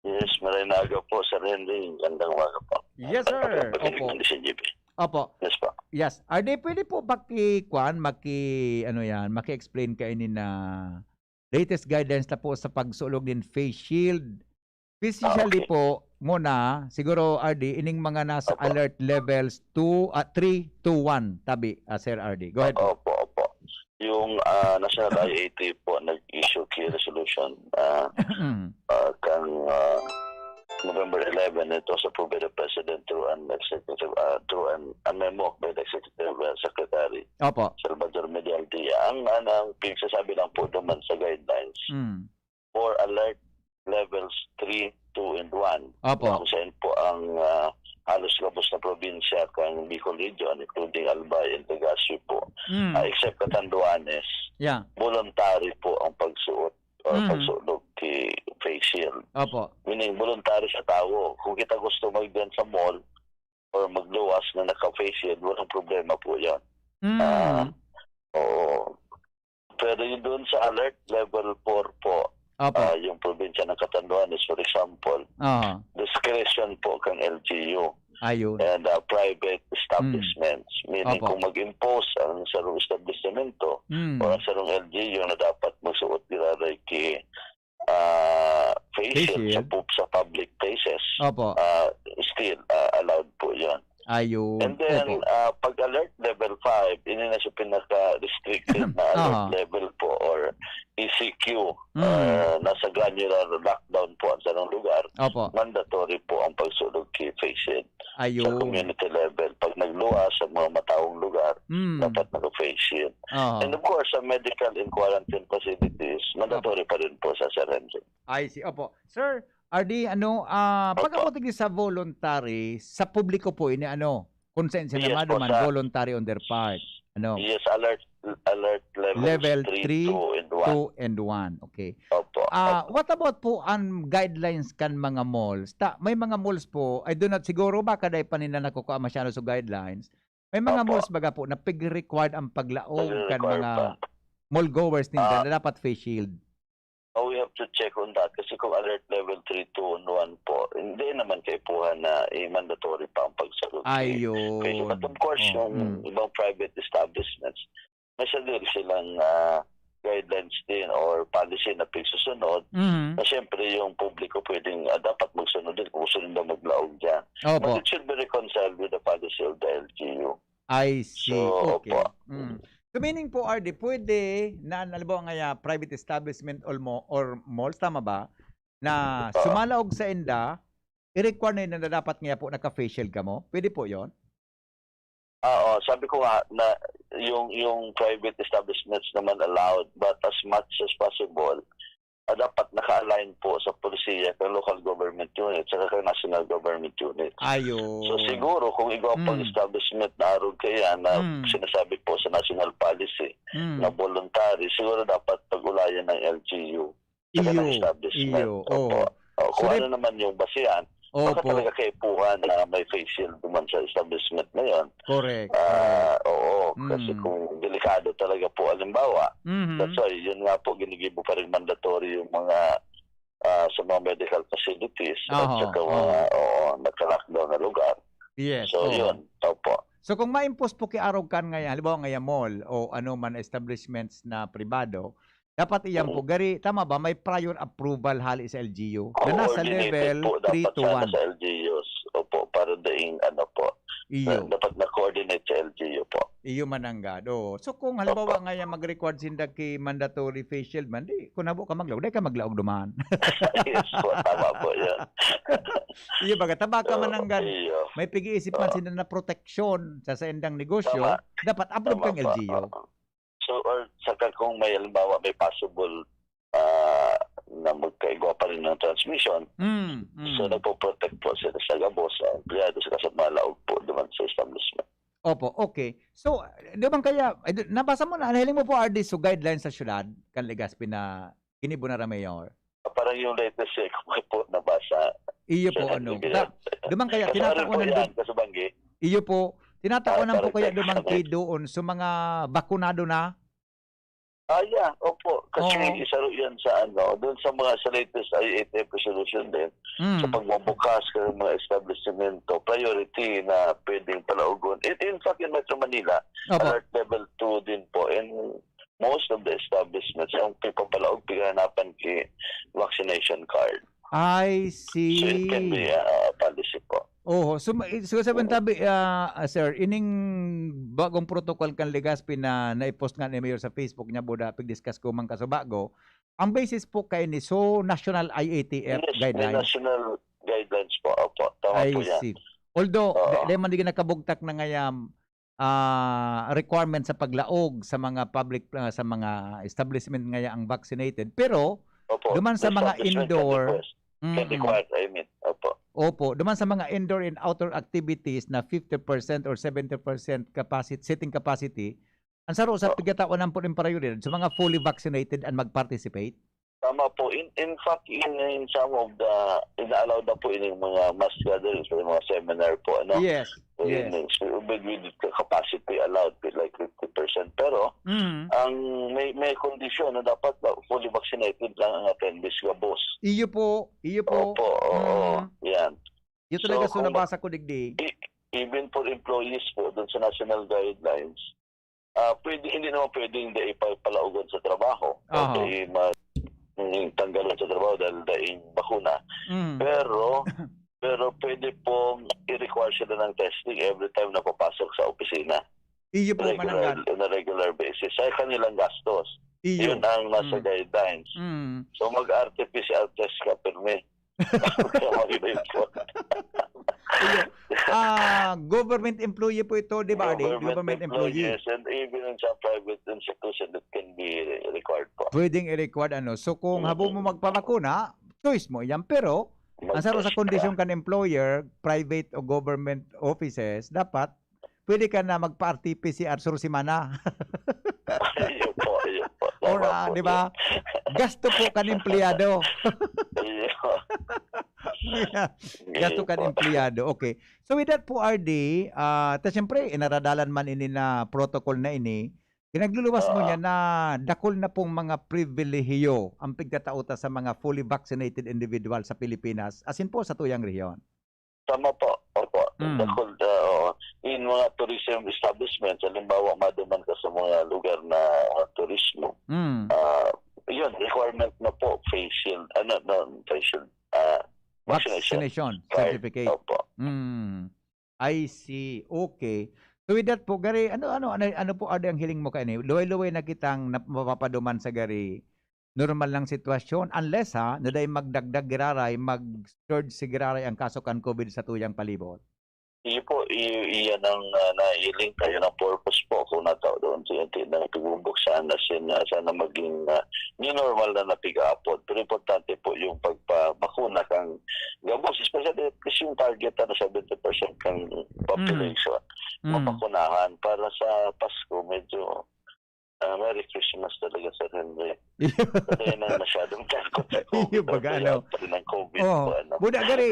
Yes, maray na aga po, Sir Henry. Gandang umaga po. Yes, sir. Gandang umaga po, Opo. Sir J P. Opo. Yes po. Yes. R D, pwede po paki-, kwan, maki, ano yan, maki-explain kaini na latest guidelines na po sa pagsulog nin face shield. Especially Ah, okay. po muna, siguro R D, ining mga nasa Opo. alert levels two, ah, three, two, one, tabi, ah, Sir R D. Go ahead po. Opo, opo. Yung ah, National I A T po nag-issue key resolution ah, ah, kang ah, November eleven. It was approved by the President through an executive, ah, through an, a memo by the Executive ah, Secretary Opo. Salvador Medialdea. Ang, ang, ang pinagsasabi lang po naman sa guidelines Mm. for alert levels three, two, and one. Opo. Kung saan po ang ah, halos gabos na probinsya kang Bicol Region, including Albay and Legazpi po. Mm. Ah, except Catanduanes, Yeah. voluntary po ang pagsuot o Mhm. pagsulog ki face shield. Opo. Meaning, voluntary sa tao. Kung kita gusto magdiyan sa mall or magluwas na naka-face shield, walang problema po yan. Mm. Ah, oo. Pero yun doon sa alert level four po, Opo. ah, yung probinsya ng Catanduanes, for example, Aha. discretion po kang L G U Ayun. and ah, private establishments. Meaning Opo. kung mag-impose ang sarong establishmento Mm. o ang sarong L G U na dapat magsuot giraray ki ah, face Face shield sa, shield. pu- sa public places, Opo. ah, still ah, allowed po yon. Ayun. And then, Opo. ah, pag alert level five, ini na siya pinaka-restricted na alert Aha. level po or E C Q. Mm. Ah, nasa granular lockdown po ang sarong lugar. Opo. Mandatory po ang pagsulog ki face shield sa Ayun. community level. Pag nagluwas sa mga mataong lugar, Mm. dapat naka-face shield. Aha. And of course, sa medical and quarantine facilities, mandatory pa rin po sa surrender. I see. Opo. Sir, R D, ano, ah, Opo. pag-abot digdi sa voluntary, sa publiko po ini, ano, kung saan sila Yes po, maduman, sa- voluntary on their part. Ano? Yes, alert alert levels Level three, three, two, and one. two, and one. Okay. Opo. Ah, Opo. What about po ang guidelines kan mga malls? Ta, may mga malls po, I do not, siguro baka dai pa nila nakukuha masyado sa guidelines. May mga Opo. malls baga po na pig-required ang paglaog kan Nagre-require mga pa. mall goers ninda Ah. na dapat face shield. Oh, we have to check on that kasi kung alert level three, two, and one po, hindi naman kaipuhan na i-mandatory pa ang pagsagot. Ayun. Kasi, but of course, Oh, yung mm. ibang private establishments, may sarili silang ah, guidelines din or policy na pagsusunod Mhm. na siyempre yung publiko pwedeng ah, dapat magsunod din kung gusto nila maglaog dyan. Opo. But it should be reconciled with the policy of the L G U. I see. So, Okay. opo. Mm. So meaning po, R D, pwede na, halimbawa nga, private establishment or, mo, or malls, tama ba? Na Oo. sumalaog sa inda, i-require na yun na dapat nga po naka-face shield kamo? Pwede po yon? Oo, sabi ko nga na yung, yung private establishments naman allowed, but as much as possible, ah, dapat naka-align po sa polisiya ng local government unit saka kang national government unit. Ayo. So, siguro kung igwa pang Mm. establishment na arog kaya na Mm. sinasabi po sa national policy Mm. na voluntary, siguro dapat pag-ulayan ng L G U saka ng Iyo, establishment. iyo, Opo. oo. O, So, kung may ano naman yung basihan, baka Opo. talaga kaipuhan na may face shield naman sa establishment na yun. Correct, Ah, correct. oo. Kasi Mm. kung delikado talaga po, halimbawa, Mhm. that's why, yun nga po, ginigibo pa rin mandatory yung mga, ah, sa mga medical facilities at Aha, saka mga, aha. oo, nagka-lockdown na lugar. Yes, So, oo. yun. Opo. So, kung ma-impose po ki arog kan ngaya, halimbawa ngaya mall o ano man establishments na pribado, dapat iyan po, Mm. gari, tama ba, may prior approval hali sa L G U na nasa Coordinated level po three dapat to sana one. sa L G Us. Opo, para daing ano po. Iyo. Na, dapat na-coordinate sa L G U po. Iyo mananggad, oo. So, kung halimbawa Opo. ngaya mag-required sinda ki mandatory face shield man, di, kung habo ka maglaog, di ka maglaog duman. Yes po, tama po yun. Iyo, baga, taba ka Oo, mananggad. iyo. May pig-iisip man Oo. sinda na proteksyon sa saindang negosyo, Tama. dapat approve Tama kang po, L G U. oo. So, or saka kung may, halimbawa, may possible, ah, na magkaigwa pa rin ng transmission, Mm, so, mm. nagpo-protect po sila sa gabos, sa empleyado, saka sa mga laog po naman sa establishment. Opo, okay. So, di ba kaya, eh, di, nabasa mo na, nahiling mo po, R D, so guidelines sa syudad, kan Legazpi na ginibo na ra mayor? Ah, parang yung latest eh, ko po nabasa. Iyo po, Siya ano. nag-reveal. Ta-, di ba kaya, Kasi ano po tinataonan yan, din, kasubanggi? iyo po, tinataonan Ah, po kaya parang duman text ki doon sa mga bakunado na? Ah, yeah, opo. Kasi Oo. isa ro yan sa ano, doon sa mga sa latest I A T F resolution din, sa Mm. pagbubukas ka ng mga establishmento, priority na pwedeng palaugon. It, in fact, in Metro Manila, Opo. alert level two din po. And most of the establishments, ang pipapalaog, pighahanapan ki vaccination card. I So, it can be, see. ah, policy po. Oho. So, ma-, so, sa Mm. tabi, ah, ah, sir, ining bagong protocol kan Legazpi na nai-post nga ni Mayor sa Facebook niya, buda, pig-discuss ko man kasubago, ang basis po kaini, so, national I A T F Yes, may guidelines? national guidelines po. Opo, tama I po yan. see. Although, Oo. da-, dahil man di nakabugtak na ngayam, ah, requirement sa paglaog sa mga public, ah, sa mga establishment ngaya ang vaccinated. Pero, Opo, duman sa the mga establishment can indoor, request, can mm. require, I mean, opo. Opo, duman sa mga indoor and outdoor activities na fifty percent or seventy percent capacity, seating capacity, ang saro sa Oo. pigkataon ng pud yung prioridad sa mga fully vaccinated and mag-participate. Tama po. In, in fact, in, in some of the, ina-allow na po ining mga mass gatherings, yung mga seminar po, ano? Yes, So, yun yes. eh. So, with, with the capacity allowed, with like fifty percent. Pero, Mm. ang may, may kondisyon na dapat ba fully vaccinated lang ang attendees, gabos. Iyo po, iyo po. Opo, oo. Mm. Yan. Yun talaga, So, so kung nabasa ko digdi. e-, even for employees po, dun sa national guidelines, ah, pwede, hindi naman pwedeng di ipapalaogon sa trabaho o Aha. di ma-, mm, tanggalon sa trabaho dahil daing bakuna. Mm. Pero, pero pwede pong i-require sila ng testing every time na papasok sa opisina. Iyo po, Regular, mananggad. on a regular basis. Sa kanilang gastos. Iyo. Yun ang nasa Mm. guidelines. Mm. So, mag-R T P C R test ka, pirmi. Sa mga ganun po. Iyo. Ah, government employee po ito, di ba, Ardy? Government Government employee. employees and even in some private institution that can be required po. Pwedeng i-required, ano. So, kung Mm. habo mo magpabakuna, choice mo yan. Pero, ang saro sa Mag-test ka. kondisyon kan employer, private o government offices, dapat pwede ka na magpa-R T P C R suro semana. Ayun po, ayun po. Or, Tama ah, po di ba? yun. Gasto po kan empleyado. Ayun. Gasto Ayun kan po. empleyado. Okay. So, with that po, R D, ah, ta siyempre, inaradalan man ini na protocol na ini, pinagluluwas mo Oo. niya na dakul na pong mga pribilehiyo ang pigtatao ta sa mga fully vaccinated individual sa Pilipinas, asin po sa tuyang rehiyon. Tama po. Opo. Mm. Dakul, ah, oo. In mga tourism establishments, halimbawa, maduman ka sa mga lugar na, ah, turismo, Mm. ah, yun, requirement na po, face shield, ano, no, face shield, ah, vaccination Vaccination card. certificate. Opo. Mm. I see. Okay. So with that po, gari, ano, ano, ano, ano po, ano ang hiling mo kaini? Luway-luway na kitang nap-, mapapaduman sa gari normal lang sitwasyon, unless, ha, na dai magdagdag giraray, mag-surge si giraray ang kaso kan COVID sa tuyang palibot. Iyo po, iyo, iyan ang, ah, nailing kayo ng purpose po kung natao doon sa unti na pigbumbuksan na sin-, ah, sana maging, ah, new normal na napig-aapod. Pero importante po yung pagpabakuna kang gabos, especially at least yung target na seventy percent kang population, Mm. mabakunahan para sa Pasko, medyo Ah, Merry Christmas talaga, Sir Henry. Iyo. Patay na masyadong takot sa COVID. Iyo, baga, Kaya ano? pa rin ang COVID Oo. po, ano. Buda, gari,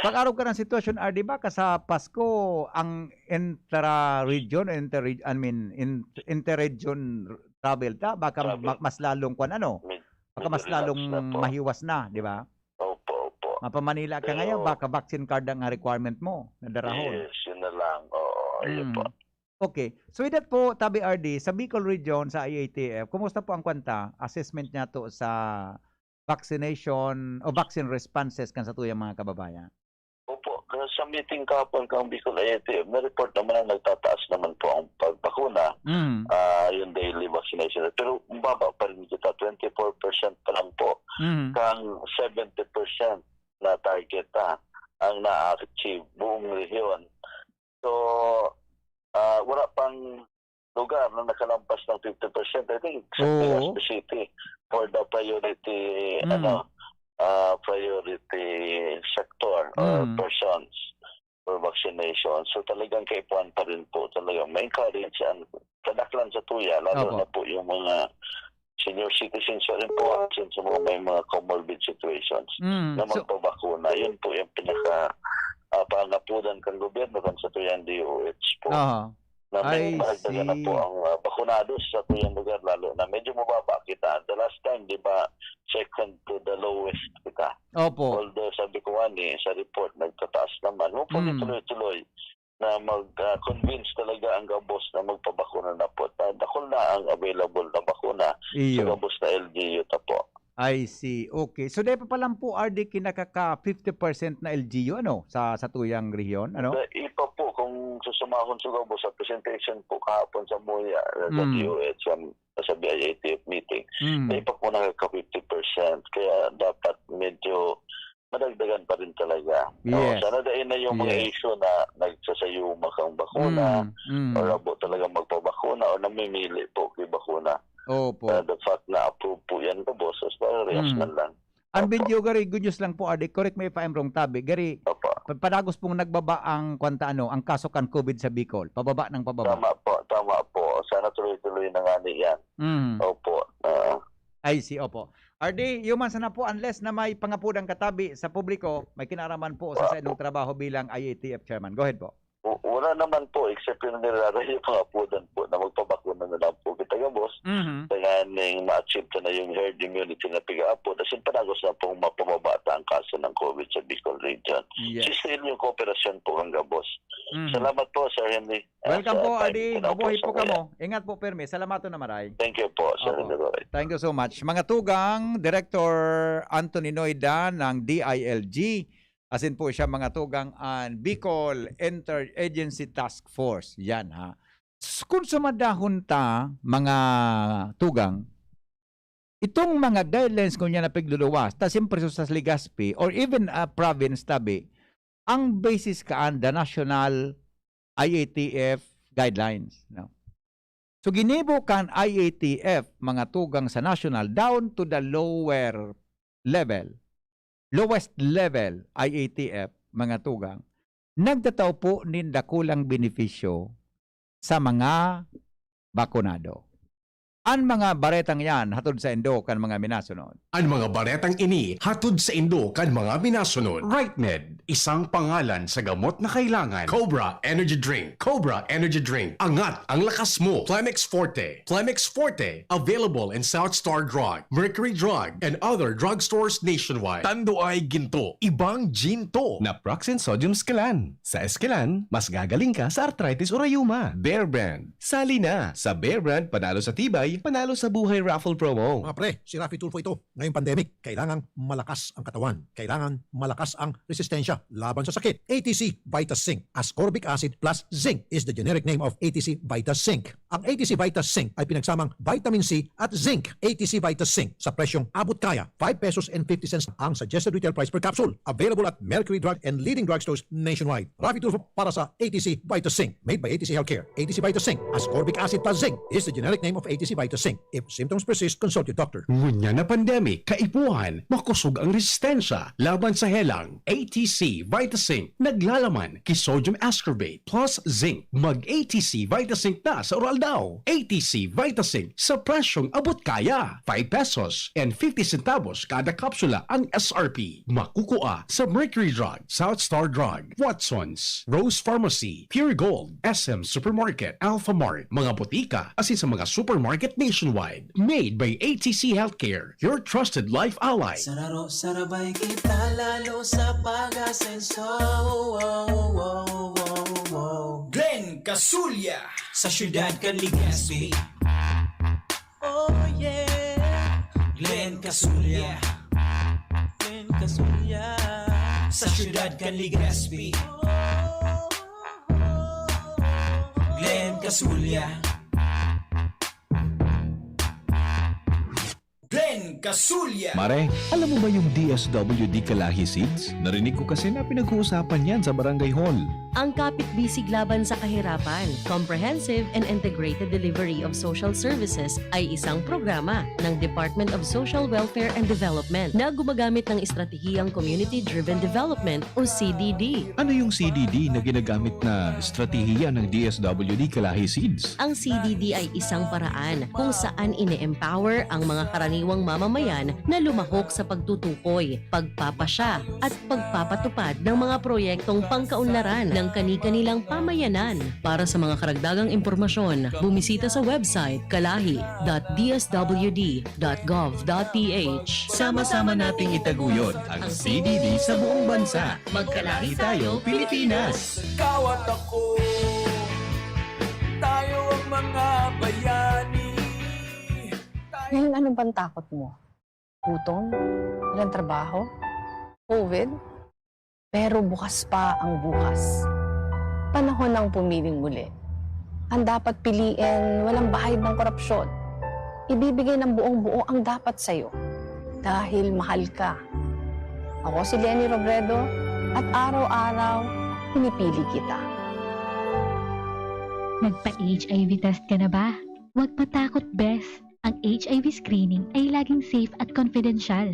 pag-arog ka ng sitwasyon, R D, baka sa Pasko, ang intra-region, inter-, I mean, in-, inter-region travel ta, baka Travel. ma-, mas lalong kwan, ano? Med-, Baka medyo mas relax lalong na po. mahiwas na, di ba? Opo, opo. Mapa-Manila ka Pero ngayon, baka vaccine card ang requirement mo, na darahon. Yes, yun na lang. Oo, yun Mm. po. Okay. So, with that po, Tabi R D, sa Bicol Region, sa I A T F, kumusta po ang kwanta, assessment niya to sa vaccination o vaccine responses kan satuyang mga kababayan? Opo, sa meeting kahapon kang Bicol I A T F, may report naman na nagtataas naman po ang pagbakuna, Mm. ah, yung daily vaccination. Pero mababa pa rin kita, twenty-four percent pa lang po Mm. kang seventy percent na target, ah, ang na-achieve buong rehiyon. So, ah, wala pang lugar na nakalampas ng fifty percent. I think sa Oo. Legazpi City for the priority, Mm. ano, ah, priority sector or Mm. persons for vaccination. So, talagang kaipuhan pa rin po. Talagang ma-encourage ang kadaklan sa tuya, lalo Opo. na po yung mga senior citizens pa rin po, since mga may mga comorbid situations Mm, na so magpabakuna. Yun po yung pinaka, ah, pangapudan kang gobyerno, kan sa tuyang D O H po. Aha. Na may I maragdagan na po see. ang, ah, bakunado sa tuyang lugar, lalo na medyo mababa kita. The last time, di ba, second to the lowest kita. Opo. Although, sabi ko nga ni, sa report, nagtataas naman. Hopefully, Mm. tuloy-tuloy na mag, ah, convince talaga ang gabos na magpabakuna na po. Ta-, dakul na ang available na bakuna sa Iyo. gabos na L G U ta po. I see. Okay. So, dai pa palan po, R D, kinakaka fifty percent na L G U, ano, sa, sa tuyang rehiyon, ano? Sa iba po, kung susumahon sa gabos, sa presentation po kahapon sa MOYA, sa Mm. D O H, sa, sa B I A T F meeting, Mm. dai pa po nakaka fifty percent. Kaya dapat medyo madagdagan pa rin talaga. Oo, Yes. sana dai na yung mga Yes. issue na nagsasayuma kang bakuna, Mm, mm. or abo talaga magpabakuna, or namimili po kay bakuna. Opo. Uh, the fact na approve po yan, boss, as parehas Mm. man lang. Ang Opo. video, gari, good news lang po, R D. Correct me if I'm wrong, Tabi. Gari, Opo. pa-, padagos pong nagbaba ang, kwanta, ano, ang kaso kan COVID sa Bicol. Pababa ng pababa. Tama po, tama po. Sana tuloy-tuloy na nga ni yan. Mm. Opo. Ah. I see, opo. R D, yuman sana po, unless na may pangapudan ka, Tabi, sa publiko, may kinaraman po sa Opo. saindong trabaho bilang I A T F chairman. Go ahead po. W-, wala naman po, except yung nirarayo pangapudan po na magpabakuna na lang po kita gabos. Mhm. Tanganing ma-achieve ta na yung herd immunity na piga-apod. As in, padagos na pong mapamaba ta ang kaso ng COVID sa Bicol region. Yes. Still yung kooperasyon po ang gabos. Mhm. Salamat po, Sir Henry. Ah, Welcome sa po, time Adi. ko na po Mabuhay sa po kamo. ngayon. Ingat po, pirmi. Salamaton na maray. Thank you po, Sir Opo. Henry. Thank you so much. Mga tugang, Director Anthony Noida ng D I L G. Asin po siya, mga tugang, an Bicol Interagency Task Force. Yan, ha. S-, kung sumadahon ta, mga tugang, itong mga guidelines ngunyan na pigluluwas, ta siyempre sa Legazpi, or even, ah, province, Tabi, ang basis kaan the national I A T F guidelines, no? So, ginibo kan I A T F, mga tugang, sa national down to the lower level, lowest level, I A T F, mga tugang, nagtatao po nin dakulang benepisyo sa mga bakunado. An mga baretang yan hatod saindo kan mga minasunod. An mga baretang ini hatod saindo kan mga minasunod. Rightmed, isang pangalan sa gamot na kailangan. Cobra Energy Drink. Cobra Energy Drink. Angat ang lakas mo. Plemex Forte. Plemex Forte. Available in South Star Drug, Mercury Drug, and other drugstores nationwide. Tanduay Ginto. Ibang Ginto. Naproxen Sodium Esquilan. Sa Esquilan, mas gagaling ka sa arthritis o rayuma. Bear Brand. Sali na! Sa Bear Brand, panalo sa tibay, panalo sa buhay raffle promo. Mga pre, si Raffy Tulfo ito. Ngayong pandemic, kailangang malakas ang katawan. Kailangan malakas ang resistensya laban sa sakit. A T C Vita Zinc. Ascorbic acid plus zinc is the generic name of A T C Vita Zinc. Ang A T C Vita Zinc ay pinagsamang vitamin C at zinc. A T C Vita Zinc sa presyong abot kaya, five pesos and fifty cents ang suggested retail price per capsule. Available at Mercury Drug and leading drugstores nationwide. Rafi Tulfo para sa A T C Vita Zinc. Made by A T C Healthcare. A T C Vita Zinc, ascorbic acid plus zinc, is the generic name of A T C Vita Zinc. If symptoms persist, consult your doctor. Ngunyan na pandemic, kaipuhan, makosog ang resistensya laban sa helang. A T C Vita Zinc, naglalaman ki sodium ascorbate plus zinc. Mag A T C Vita Zinc na sa oral daw. A T C Vita Zinc sa presyong abot kaya. Five pesos and fifty centavos kada kapsula ang S R P. Makukua sa Mercury Drug, South Star Drug, Watson's, Rose Pharmacy, Pure Gold, S M Supermarket, Alpha Mart, mga botika, asin sa mga supermarket nationwide. Made by A T C Healthcare, your trusted life ally. Sararo, sarabay kita lalo sa pag-asenso. Wow, wow, wow, wow. Glenn Casulya. Sa syudad kan Legazpi. Oh yeah. Glenn Casulya. Glenn Casulya. Sa syudad kan Legazpi. Glenn Casulya. Glenn Casulya. Mare, alam mo ba yung D S W D Kalahi Seeds? Narinig ko kasi na pinag-uusapan yan sa barangay hall. Ang Kapit Bisig Laban sa Kahirapan, Comprehensive and Integrated Delivery of Social Services ay isang programa ng Department of Social Welfare and Development na gumagamit ng estratehiyang Community-Driven Development o C D D. Ano yung C D D na ginagamit na estratehiya ng D S W D Kalahi Seeds? Ang C D D ay isang paraan kung saan ine-empower ang mga karaniwang mamamayan na lumahok sa pagtutukoy, pagpapasya, at pagpapatupad ng mga proyektong pangkaunlaran ng kani-kanilang pamayanan. Para sa mga karagdagang impormasyon, bumisita sa website kalahi dot D S W D dot gov dot P H. Sama-sama nating itaguyod ang C D D sa buong bansa. Magkalahi tayo, Pilipinas! Ikaw at ako, tayo ang mga bayani. Ngayon, ano bang takot mo? Gutom? Walang trabaho? Covid? Pero bukas pa ang bukas. Panahon ng pumiling muli. Ang dapat piliin, walang bahid ng korupsyon. Ibibigay ng buong buo ang dapat sa'yo. Dahil mahal ka. Ako si Leni Robredo at araw-araw, pinipili kita. Nagpa-H I V test ka na ba? Huwag matakot, bes. Ang H I V screening ay laging safe at confidential.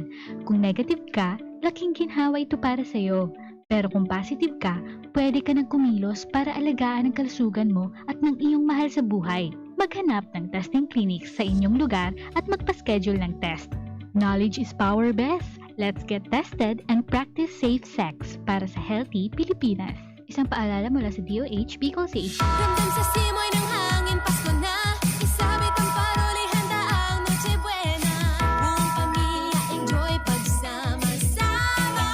Kung negative ka, laking ginhawa ito para sa'yo. Pero kung positive ka, pwede ka nang kumilos para alagaan ang kalusugan mo at ng iyong mahal sa buhay. Maghanap ng testing clinics sa inyong lugar at magpa-schedule ng test. Knowledge is power, bes. Let's get tested and practice safe sex para sa healthy Pilipinas. Isang paalala mula sa D O H, Bicol C H. Ramdam sa simoy ng hangin, Pasko na. Isabit ang parol, ihanda ang Noche Buena. Buong pamilya, enjoy pagsama-sama.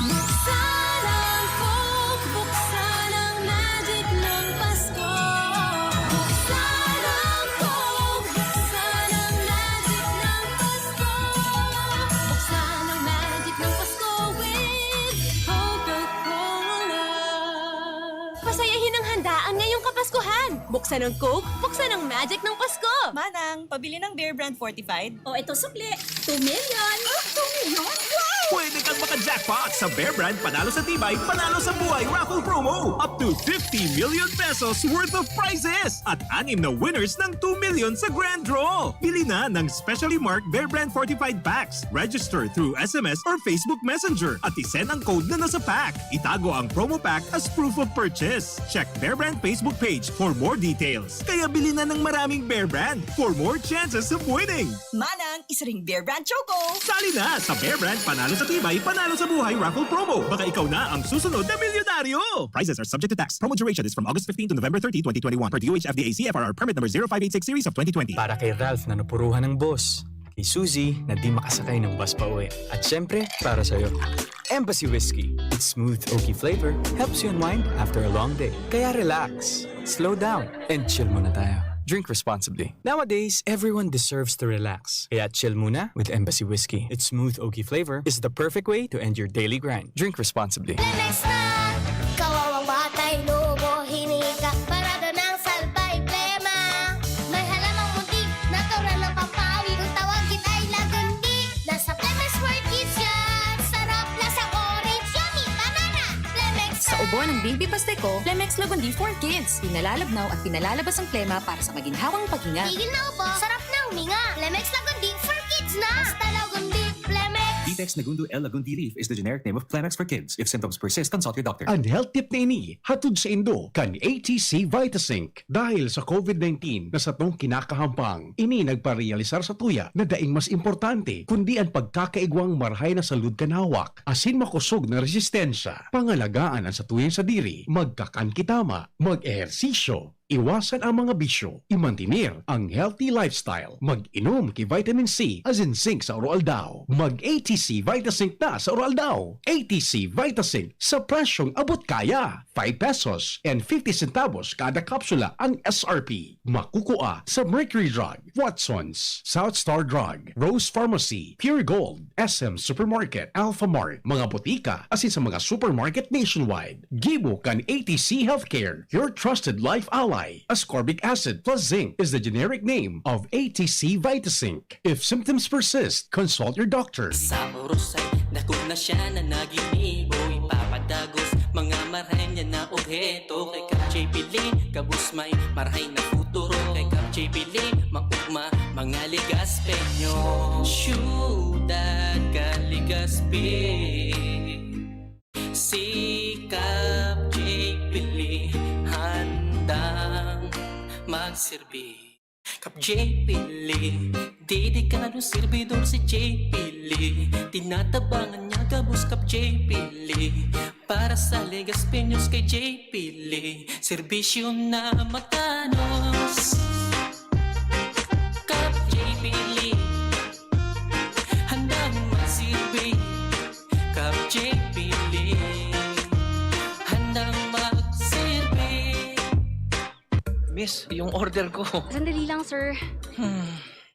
Buksan ang Coke, buksan ang magic ng Pasko. Buksan ang Coke, buksan ang magic ng Pasko. Buksan ang magic ng Pasko with Coca-Cola. Pasayahin ang handaan ngayong Kapaskuhan. Buksan ang Coke, buksan ang magic ng Pasko. Manang, pabili ng Bear Brand Fortified. O, eto, sukli. Two million. Ah, two million? Wow! Pwede kang maka-jackpot sa Bear Brand Panalo sa Tibay, Panalo sa Buhay Raffle Promo. Up to fifty million pesos worth of prizes at anim na winners ng two million sa Grand Draw. Bili na ng specially marked Bear Brand Fortified Packs. Register through S M S or Facebook Messenger at isend ang code na nasa pack. Itago ang promo pack as proof of purchase. Check Bear Brand Facebook page for more details. Kaya bili na ng maraming Bear Brand for more chances of winning. Manang, isa ring Bear Brand Choco. Sali na sa Bear Brand Panalo sa Tibay, Panalo sa Buhay Raffle Promo. Baka ikaw na ang susunod na milyonaryo! Prizes are subject to tax. Promo duration is from August fifteen to November thirty, twenty twenty-one, per D O H F D A C F R R permit number zero five eight six series of twenty twenty. Para kay Ralph na napuruhan ng boss, kay Suzy na di makasakay ng bus pauwi, at syempre, para sa'yo. Embassy Whiskey. Its smooth oaky flavor helps you unwind after a long day. Kaya relax, slow down, and chill muna tayo. Drink responsibly. Nowadays, everyone deserves to relax. Kaya chill muna with Embassy Whiskey. Its smooth oaky flavor is the perfect way to end your daily grind. Drink responsibly. Relax na! Kawawang batay, lobo, hinika, parada ng salba. Buwan ng Baby Pasteco, Plemex Lagundi for Kids. Pinalalabnaw at pinalalabas ang plema para sa maginhawang paghinga. Tigil na ubo, sarap na huminga. Plemex Lagundi for Kids na! Basta Lagundi, Plemex! Vitex Negundo L. Lagundi Leaf is the generic name of Plemex for Kids. If symptoms persist, consult your doctor. An health tip na ini hatod saindo kan A T C Vitasync. Dahil sa COVID nineteen na satong kinakahampang, ini nagparealisar sa tuya na daing mas importante kundi an pagkakaigwang marahay na salud kan hawak asin makosog na resistensya. Pangalagaan an satuyang sadiri, magkakan ki tama, mag-ehersisyo, iwasan ang mga bisyo, imantener ang healthy lifestyle, mag-inom ki vitamin C asin zinc sa aroaldaw. Mag-A T C Vitasync na sa aroaldaw. A T C Vitasync sa presyong abot kaya. Five pesos and fifty centavos kada kapsula ang S R P. Makukua sa Mercury Drug, Watson's, South Star Drug, Rose Pharmacy, Pure Gold, S M Supermarket, Alphamart, mga botika, asin sa mga supermarket nationwide. Gibo kan A T C Healthcare, your trusted life ally. Ascorbic acid plus zinc is the generic name of A T C Vitasync. If symptoms persist, consult your doctor. Sa oros ay dakog na siya na naginibo. Ipapadagos mga marahay niya na obheto. Kay Kap J P Lee, gabos may marahay na futuro. Kay Kap J P Lee, maugma mga Legazpeño. Siyudad kan Legazpi. Si Kap J P Lee, handang magserbi. Kap J P Lee, dedikadong serbidor si J P Lee. Tinatabangan niya gabos Kap J P Lee. Para sa Legazpeños kay J P Lee, serbisyo na matanos. Kap J P Lee, handang magserbi. Kap J P Lee, handang magserbi. Miss, yung order ko. Sandali lang, sir.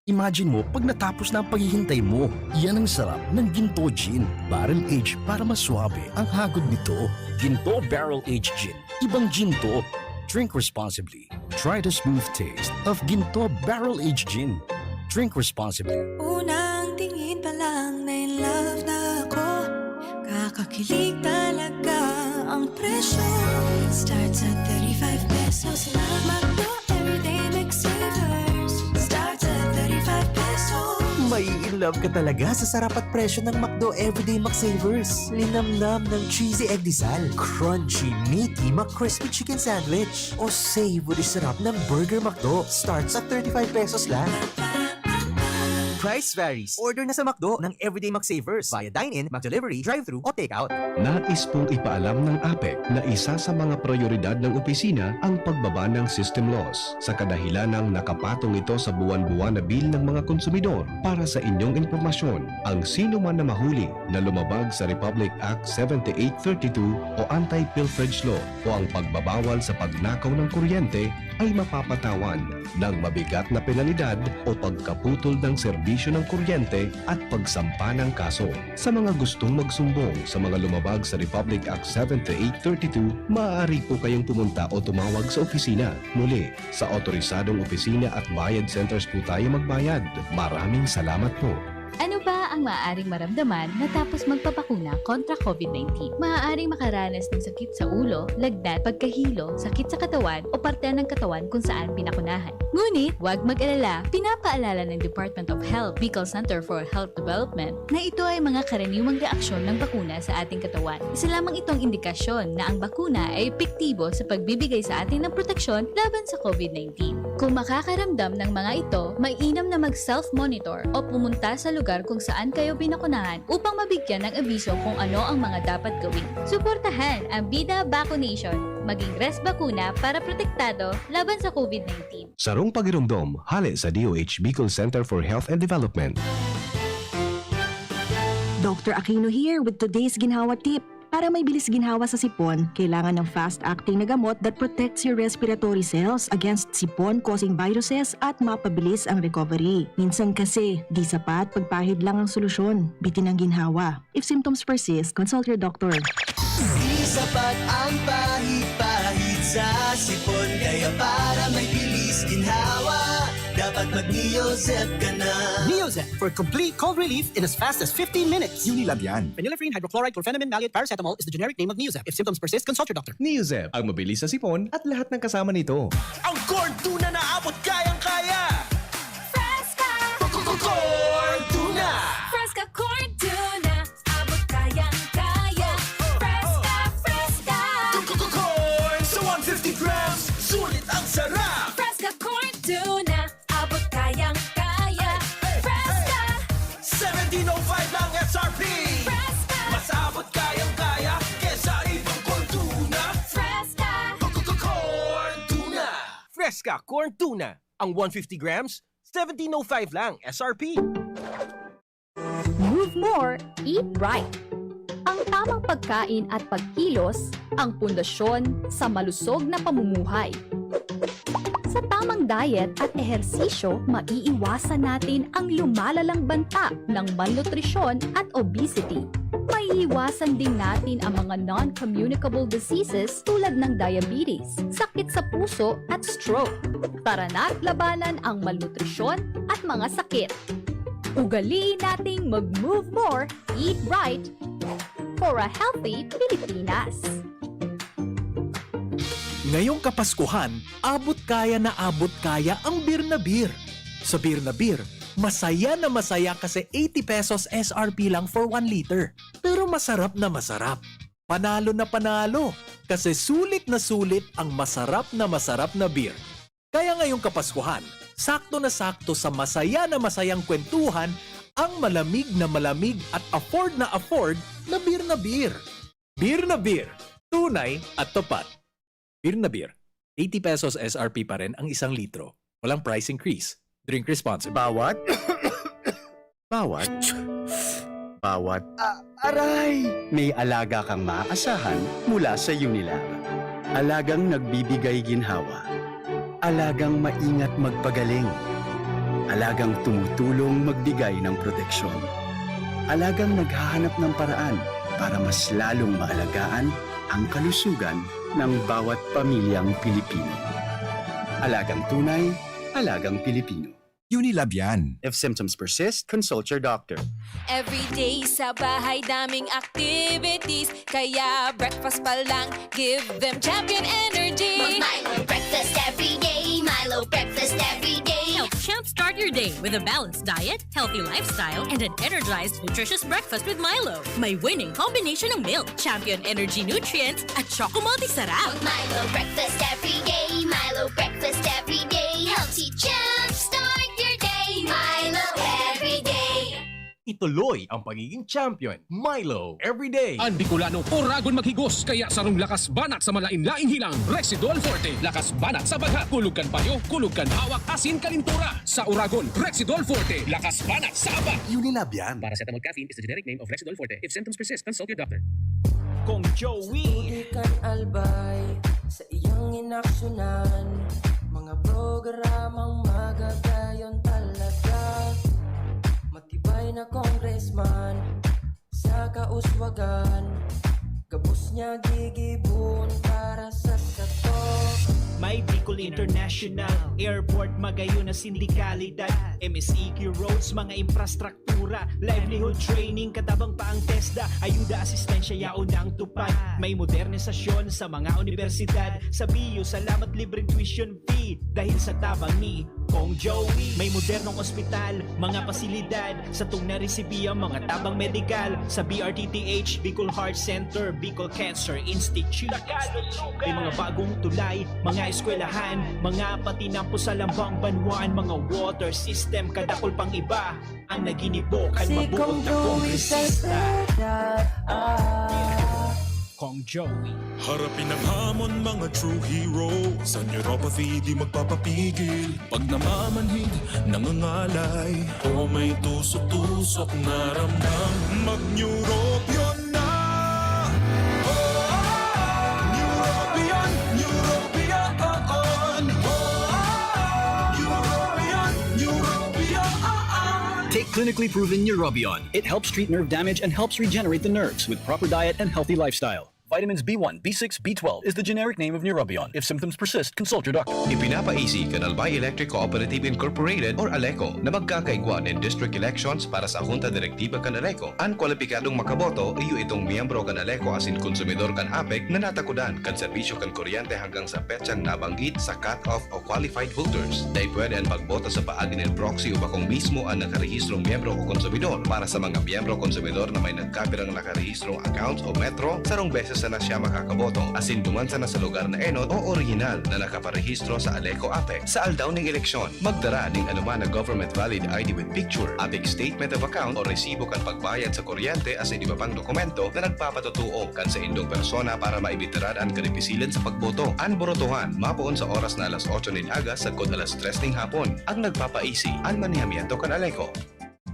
Imagine mo pag natapos na ang paghihintay mo. Yan ang sarap ng Ginto Gin. Barrel aged para mas swabe ang hagod nito. Ginto Barrel Aged Gin. Ibang gin to. Drink responsibly. Try the smooth taste of Ginto Barrel Aged Gin. Drink responsibly. Unang tingin pa lang na in love na ako. Kakakilig talaga ang presyo. Starts at thirty-five pesos lang. McDo Everyday McSavers. Starts at thirty-five pesos. Mai-in love ka talaga sa sarap at presyo ng McDo Everyday McSavers. Linamnam ng cheesy egg disal, crunchy, meaty McCrispy Chicken Sandwich, o savory sarap ng Burger McDo. Starts at thirty-five pesos lang. Price varies. Order na sa McDo ng Everyday McSavers via dine-in, McDelivery, drive-thru o takeout. Nais pong ipaalam ng APEC na isa sa mga prioridad ng opisina ang pagbaba ng system loss. Sa kadahilanang nakapatong ito sa buwan-buwan na bill ng mga konsumidor. Para sa inyong impormasyon, ang sino man na mahuli na lumabag sa Republic Act seventy-eight thirty-two o Anti-Pilferage Law o ang pagbabawal sa pagnakaw ng kuryente ay mapapatawan ng mabigat na penalidad o pagkaputol ng serbisyo ng kuryente at pagsampa ng kaso. Sa mga gustong magsumbong sa mga lumabag sa Republic Act seventy-eight thirty-two, maaari po kayong pumunta o tumawag sa opisina. Muli, sa otorisadong opisina at bayad centers po tayo magbayad. Maraming salamat po. Ano ba ang maaaring maramdaman matapos magpabakuna kontra COVID nineteen? Maaaring makaranas ng sakit sa ulo, lagnat, pagkahilo, sakit sa katawan o parte ng katawan kung saan binakunahan. Ngunit, huwag mag-alala, pinapaalala ng Department of Health, Bicol Center for Health Development, na ito ay mga karaniwang reaksyon ng bakuna sa ating katawan. Isa lamang itong indikasyon na ang bakuna ay epektibo sa pagbibigay sa atin ng proteksyon laban sa COVID nineteen. Kung makakaramdam ng mga ito, mainam na mag-self-monitor o pumunta sa lugar kung saan kayo binakunahan upang mabigyan ng abiso kung ano ang mga dapat gawin. Suportahan ang Bida Vaccination. Maging res bakuna para protektado laban sa COVID nineteen. Sarong pagiromdom, hale sa D O H Bicol Center for Health and Development. Doctor Aquino here with today's ginhawa tip. Para may bilis ginhawa sa sipon, kailangan ng fast-acting na gamot that protects your respiratory cells against sipon-causing viruses at mapabilis ang recovery. Minsan kasi, di sapat pagpahid lang ang solusyon. Bitin ang ginhawa. If symptoms persist, consult your doctor. Di sapat ang pahid-pahid sa sipon, kaya para may bilis ginhawa, Dapat mag-Neozep ka na. Neozep for complete cold relief in as fast as fifteen minutes. Unilab yan. Phenylephrine, hydrochloride, chlorphenamine, maleate, paracetamol is the generic name of Neozep. If symptoms persist, consult your doctor. Neozep, ang mabilis sa sipon at lahat ng kasama nito. Ang corn tuna na abot kayang-kaya. Fresca! Corn tuna! Fresca corn tuna, abot kayang-kaya. Fresca, fresca! Corn sa one fifty grams, sulit ang sarap! Fresca corn tuna, abot kayang-kaya. Fresca! Seventeen oh five lang S R P! Fresca! Mas abot kayang-kaya kesa ibang corn tuna. Fresca! Corn tuna! Fresca corn tuna. Ang one fifty grams, seventeen oh five lang S R P. Move more, eat right. Ang tamang pagkain at pagkilos ang pundasyon sa malusog na pamumuhay. Sa tamang diet at ehersisyo, maiiwasan natin ang lumalalang banta ng malnutrisyon at obesity. Maiiwasan din natin ang mga non-communicable diseases tulad ng diabetes, sakit sa puso at stroke. Tara na't labanan ang malnutrisyon at mga sakit. Ugaliin nating mag-move more, eat right for a healthy Pilipinas. Ngayong Kapaskuhan, abot kaya na abot kaya ang Beer na Beer. Sa Beer na Beer, masaya na masaya kasi eighty pesos S R P lang for one liter. Pero masarap na masarap. Panalo na panalo, kasi sulit na sulit ang masarap na masarap na beer. Kaya ngayong Kapaskuhan, sakto na sakto sa masaya na masayang kwentuhan ang malamig na malamig at afford na afford na beer na beer. Beer na beer, tunay at tapat. Beer na beer, eighty pesos S R P pa rin ang isang litro. Walang price increase. Drink responsibly. Bawat, bawat, bawat, ah, aray! May alaga kang maaasahan mula sa Unilab. Alagang nagbibigay ginhawa. Alagang maingat magpagaling. Alagang tumutulong magbigay ng proteksyon. Alagang naghahanap ng paraan para mas lalong maalagaan ang kalusugan ng bawat pamilyang Pilipino. Alagang tunay, alagang Pilipino. Unilab yan. If symptoms persist, consult your doctor. Everyday sa bahay daming activities. Kaya breakfast pa lang, give them champion energy. Mag-Milo breakfast every day. Milo breakfast every day. Help champ start your day with a balanced diet, healthy lifestyle, and an energized, nutritious breakfast with Milo. May winning combination ng milk, champion energy nutrients, at choco multi sarap. Mag-Milo breakfast every day. Milo breakfast every day. Healthy champ start your day. Milo every day. Ituloy ang pagiging champion. Milo, everyday. An Bicolano, oragon maghigos, kaya sarong lakas banat sa malain-laing hilang, Rexidol Forte. Lakas banat sa baghat, kulog kan payo, kulog kan hawak, asin kalintura. Sa oragon, Rexidol Forte. Lakas banat sa aba. Unilab yan. Paracetamol caffeine is the generic name of Rexidol Forte. If symptoms persist, consult your doctor. Kong Joey. Studi kan Albay sa iyang inaksyonan. Mga programang magagayon talaga. Matibay na congressman sa kauswagan. Gabos niya gigibon para sa sato. May Bicol International Airport, magayon na sindikalidad, M S E Q roads, mga infrastruktura, livelihood training, katabang pa ang TESDA, ayuda, asistensya, yaon na ang tupad. May modernisasyon sa mga unibersidad, sa B U, salamat libreng tuition fee, dahil sa tabang ni Kong Joey. May modernong ospital, mga pasilidad, satong naresibi ang mga tabang medikal sa B R T T H, Bicol Heart Center, Bicol Cancer Institute. May mga bagong tulay, mga eskwelahan, mga patinampo sa lambang banwaan, mga water system, kadakol pang iba. Ang naginibo kan mabuot na kongresista. Kong Joey. Harapin ang hamon, mga true hero. Sa neuropathy, di magpapapigil. Pag namamanhid, nangangalay, o may tusok-tusok na ramdam, mag-Neurobion na! Oh, Neurobion, Neurobion, oh, oh. Neurobion, Neurobion, oh, oh. Take clinically proven Neurobion. It helps treat nerve damage and helps regenerate the nerves with proper diet and healthy lifestyle. Vitamins B one, B six, B twelve is the generic name of Neurobion. If symptoms persist, consult your doctor. Ipinapaisi kan Albay Electric Cooperative Incorporated or ALECO na magkakaigwa nin district elections para sa Junta Direktiba kan ALECO. An kwalipikadong makaboto iyo itong miyembro kan ALECO asin konsumidor kan APEC na natakodan kan serbisyo kan kuryente hanggang sa petsang nabanggit sa cut-off o qualified holders. Dai pwede an pagboto sa paagi nin proxy o bakong mismo an nakarehistrong miyembro o konsumidor. Para sa mga miyembro o konsumidor na may nagkapirang nakarehistrong accounts o Metro, sarong beses sana siya makakaboto, asin duman sana sa lugar na enot o orihinal na nakaparehistro sa ALECO APEC. Sa aldaw ning eleksyon, magdara nin anoman na government valid I D with picture, APEC statement of account o resibo kan pagbayad sa kuryente asin iba pang dokumento na nagpapatotoo kan saindong persona para maibitaran an karipisilan sa pagboto. An borotohan mapoon sa oras na alas otso nin aga sagkod alas tres nin hapon. Ang nagpapaisi, an manehamiento kan ALECO.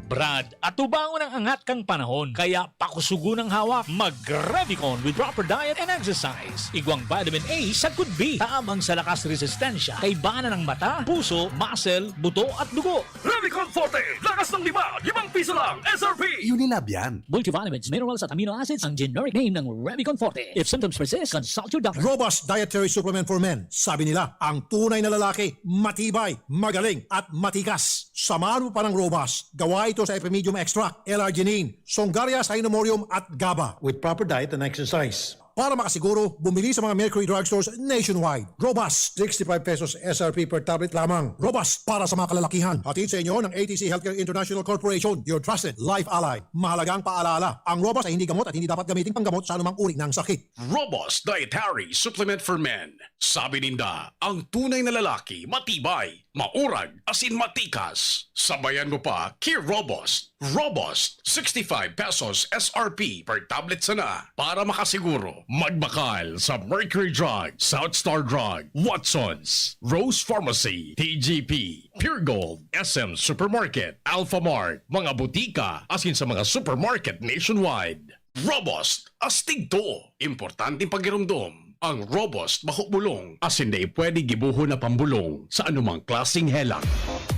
Brad, atubangon ang angat kan panahon, kaya pakusugon ang hawak. Mag-Revicon with proper diet and exercise. Igwang vitamin A sagkod B, tabang sa lakas resistensya, kaibanan ng mata, puso, muscle, buto at dugo. Revicon Forte, lakas ng lima, limang piso lang, S R P. Unilab yan. Multivitamins, minerals at amino acids ang generic name ng Revicon Forte. If symptoms persist, consult your doctor. Robust dietary supplement for men. Sabi nila, ang tunay na lalaki, matibay, magaling, at matikas. Samahan mo pa ng Robust. Gawa ito sa Epimedium extract, L-arginine, Songaria, Cynomorium, at gaba. With proper diet and exercise. Para makasiguro, bumili sa mga Mercury Drugstores nationwide. Robust, sixty-five pesos S R P per tablet lamang. Robust para sa mga kalalakihan. Hatid sa inyo ng A T C Healthcare International Corporation, your trusted life ally. Mahalagang paalala, ang Robust ay hindi gamot at hindi dapat gamitin panggamot sa anumang uri ng sakit. Robust Dietary Supplement for Men. Sabi ninda, ang tunay na lalaki, matibay, maurag, asin matikas. Sabayan mo pa ki Robust. Robust, sixty-five pesos S R P per tablet sana. Para makasiguro, magbakal sa Mercury Drug, South Star Drug, Watsons, Rose Pharmacy, T G P, Pure Gold, S M Supermarket, Alpha Mart, mga butika, asin sa mga supermarket nationwide. Robust, astig to. Importanteng pagiromdom. Ang Robust bako bulong, asin dai pwede gibohon na pambulong sa anumang klaseng helang.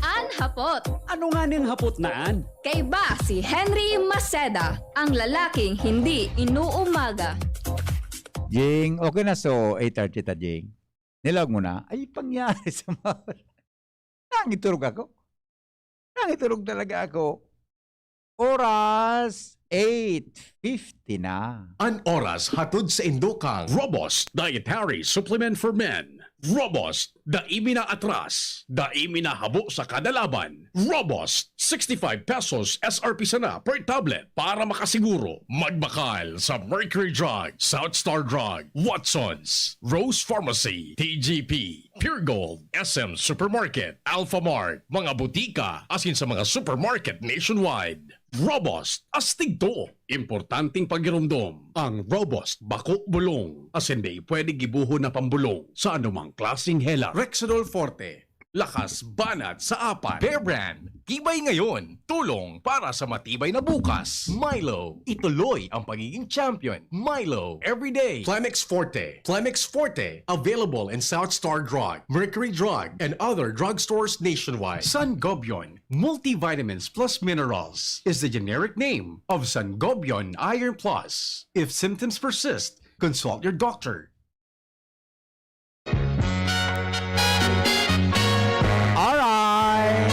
An hapot. Ano nga ning hapot na an? Kaiba si Henry Maceda, ang lalaking hindi inuumaga. Jing, okay na so, eight thirty ta, Jing. Nilaog mo na? Ay, pangyari sa mga... Nangiturog ako. Nangiturog talaga ako. Oras, eight fifty na. An oras hatod saindo kan Robust Dietary Supplement for Men. Robust, dai mi naatras, dai mi nahabo sa kada laban. Robust, sixty-five pesos S R P sana per tablet. Para makasiguro, magbakal sa Mercury Drug, South Star Drug, Watsons, Rose Pharmacy, T G P, Pure Gold, S M Supermarket, Alpha Mart, mga butika, asin sa mga supermarket nationwide. Robust, astig to. Importanteng pagiromdom. Ang Robust, bako bulong, asin dai pwede gibohon na pambulong sa anumang klaseng helang. Rexidol Forte, lakas banat sa apat. Bear Brand, tibay ngayon, tulong para sa matibay na bukas. Milo, ituloy ang pagiging champion. Milo, everyday. Plemex Forte. Plemex Forte, available in South Star Drug, Mercury Drug, and other drugstores nationwide. Sangobion, multivitamins plus minerals, is the generic name of Sangobion Iron Plus. If symptoms persist, consult your doctor. Alright.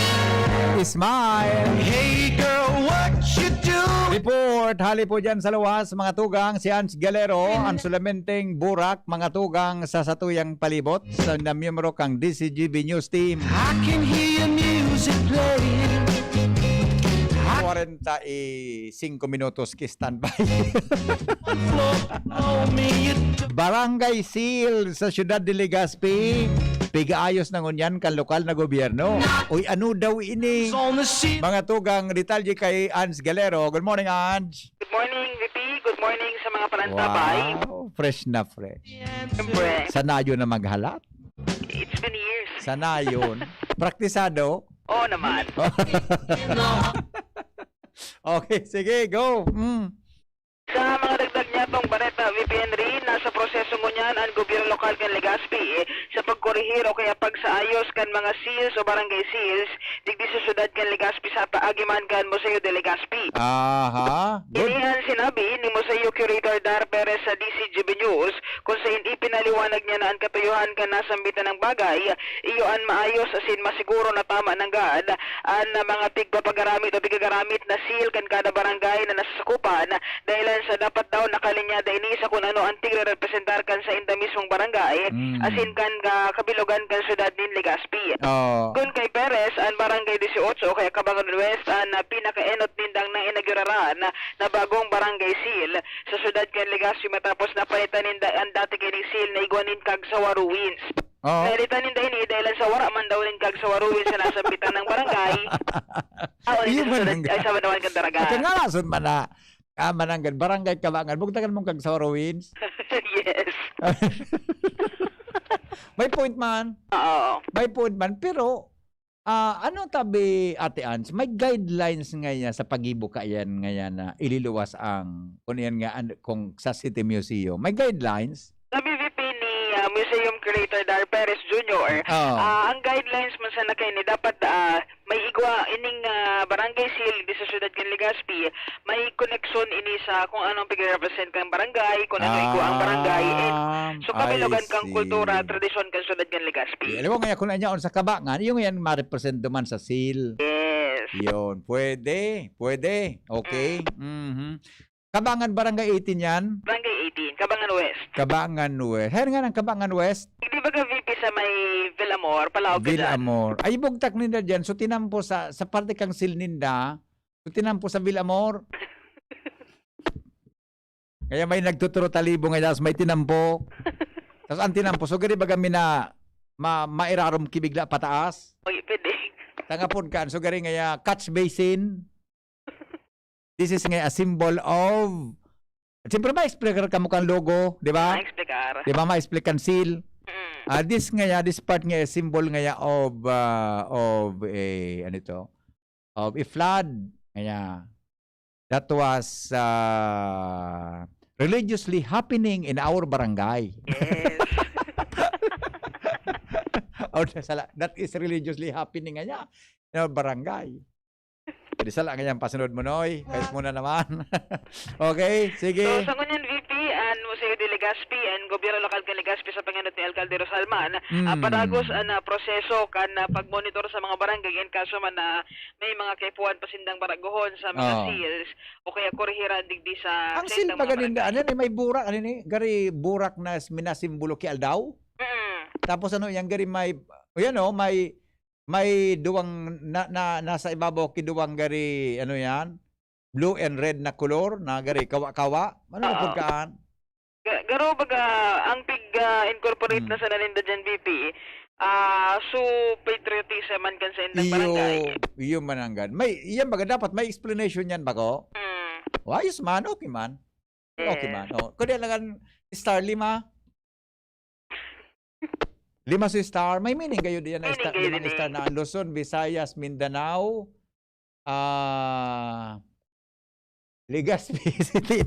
Smile. Hey girl, what you do? Report, hali po dyan sa luwas, mga tugang, si Ans Galero, ang sulamenteng burak, mga tugang, sa satuyang palibot, sa na miyembro kang D C G B News Team. I can hear your music playing. Kwarenta y cinco minutos ki standby. Barangay Seal sa siyudad de Legazpi. Pigaayos na ngunyan kan lokal na gobyerno. Uy, ano daw ini? Mga tugang detalye kay Ans Galero. Good morning, Ans. Good morning, V P. Good morning sa mga palantabay. Wow, fresh na fresh. Siyempre. Sanayon na maghalat. It's been years. Sanayon. Praktisado? Oo naman. Okay, sige, go. Mm. Sa mga dagdag niyatong bareta, V P Henry, nasa proseso ngunyan an gobyerno lokal kan Legazpi, eh, sa pag korehir o kaya pagsaayos kan mga seals o barangay seals digdi sa syudad kan Legazpi sa paagi man kan Museo de Legazpi. Aha. Good. Ini an sinabi ni Museo Curator Dar Perez sa D C G B News, kung sain ipinaliwanag niya na an katuyohan kan nasambitan ng bagay, iyo an maayos asin masiguro na tama nanggad an mga tigpapagaramit o tigagaramit na seal kan kada barangay na nasasakupan, dahilan sa dapat daw nakalinyada ini sa kun ano an tigrerepresentar kan sainda mismong barangay, Mm. asin kan ka-, kabilogan kan syudad nin Legazpi. Oh. Kun kay Perez, an Barangay Dieciocho o kaya Cabangan West an, ah, pinakaenot nindang nainauguraran na bagong barangay seal sa syudad kan Legazpi matapos napalitan ninda an dati kining seal na igwa nin Cagsawa Ruins. Oh. Napalitan ninda ini dahilan sa wara man daw nin Cagsawa Ruins sa nasambitan ng barangay. Ah, o, Iyo sa man syudad, ang ay, sa Banawan kan Daraga. At nga rason man na, ah, mananggad, Barangay Cabangan. Bugtakan mong Cagsawa Ruins. Yes. May point man. Oo. May point man. Pero, ah, ano tabi, Ate Ans, may guidelines ngayon sa pagibo ka yan ngayon na ililuwas ang, kung yan nga, an- kung sa City Museum. May guidelines? Sabi V P ni, ah, Museum Curator Dar Perez Junior, Oo. ah, ang guidelines man sana kaini dapat, ah, may igwa ining, ah, barangay seal di sa syudad kan Legazpi, may koneksyon ini sa kung anong pagre-represent kang barangay, kung ano igwa ang barangay, and Ah, so kabilogan I kang see. kultura, tradisyon kan syudad kan Legazpi. Alam mo nga, kung anyaon sa Cabangan, yung yan ma-represent naman sa seal. Yes. Yun, pwede, pwede. Okay. Mhm. Cabangan Barangay eighteen yan? Barangay eighteen, Cabangan West. Cabangan West. Hayan nga ng Cabangan West. Di ba ka V P sa may Villamor, Palaog ka dyan? Villamor. Ay, bugtak ninda dyan. So, tinampo sa, sa parte kang seal ninda. So, tinampo sa Villamor. Kaya may nagtuturo talibo ngayon, tapos may tinampo. Tapos ang tinampo, so gari baga mina, ma, mairarom kibigla pataas. Uy, pwede. Tangapod kan, so gari ngaya catch basin. This is nga a symbol of, siyempre ma-explain kamo kan logo, di ba? Ma-explicar. Di ba ma-explain kan seal? Mm. Ah, this ngaya, this part ngaya, symbol ngaya of, ah, of, eh, ano ito? Of a flood. Ngaya, that was ah, religiously happening in our barangay. Yes. Or sala, that is religiously happening ngaya in our barangay. Di sala ngaya pasunod mo, Noy. Kahit muna naman. Okay, sige. So, sa ngunyan V P, an Museo de Legazpi, an gobyerno lokal kan Legazpi sa pangenot ni Alcalde Rosalman, Mm. ah, padagos an, ah, proseso kan, ah, pag-monitor sa mga barangay in kaso man na may mga kaipuhan pa sindang baraguhon sa mga Oh. seals o kaya korehiran digdi sa Ang sa seal indang pa mga ganinda, barangay. ano ni, may burak, ano ni, gari burak na minasimbolo ki Aldaw. Mm. Tapos ano yan, gari may, o yan o, may, may duwang, na, na, nasa ibabaw ki duwang gari, ano yan, blue and red na color, na gari kawa-kawa. Ano na Oo. pagkaan? Ga- Garo baga, ang pig ah, incorporate Hmm. na sana ninda dyan, V P, ah, so patriotism man kan sa indang barangay. Iyo, iyo mananggad. May, iyan baga dapat may explanation yan, bako? Mm. O, ayos man, okay man. Okay Yes. man. O, kundi lang ang star lima. Lima sa star. May meaning kayo diyan na Meaning star, kayo limang din eh. Star na Luzon, Visayas, Mindanao, ah, Legazpi City.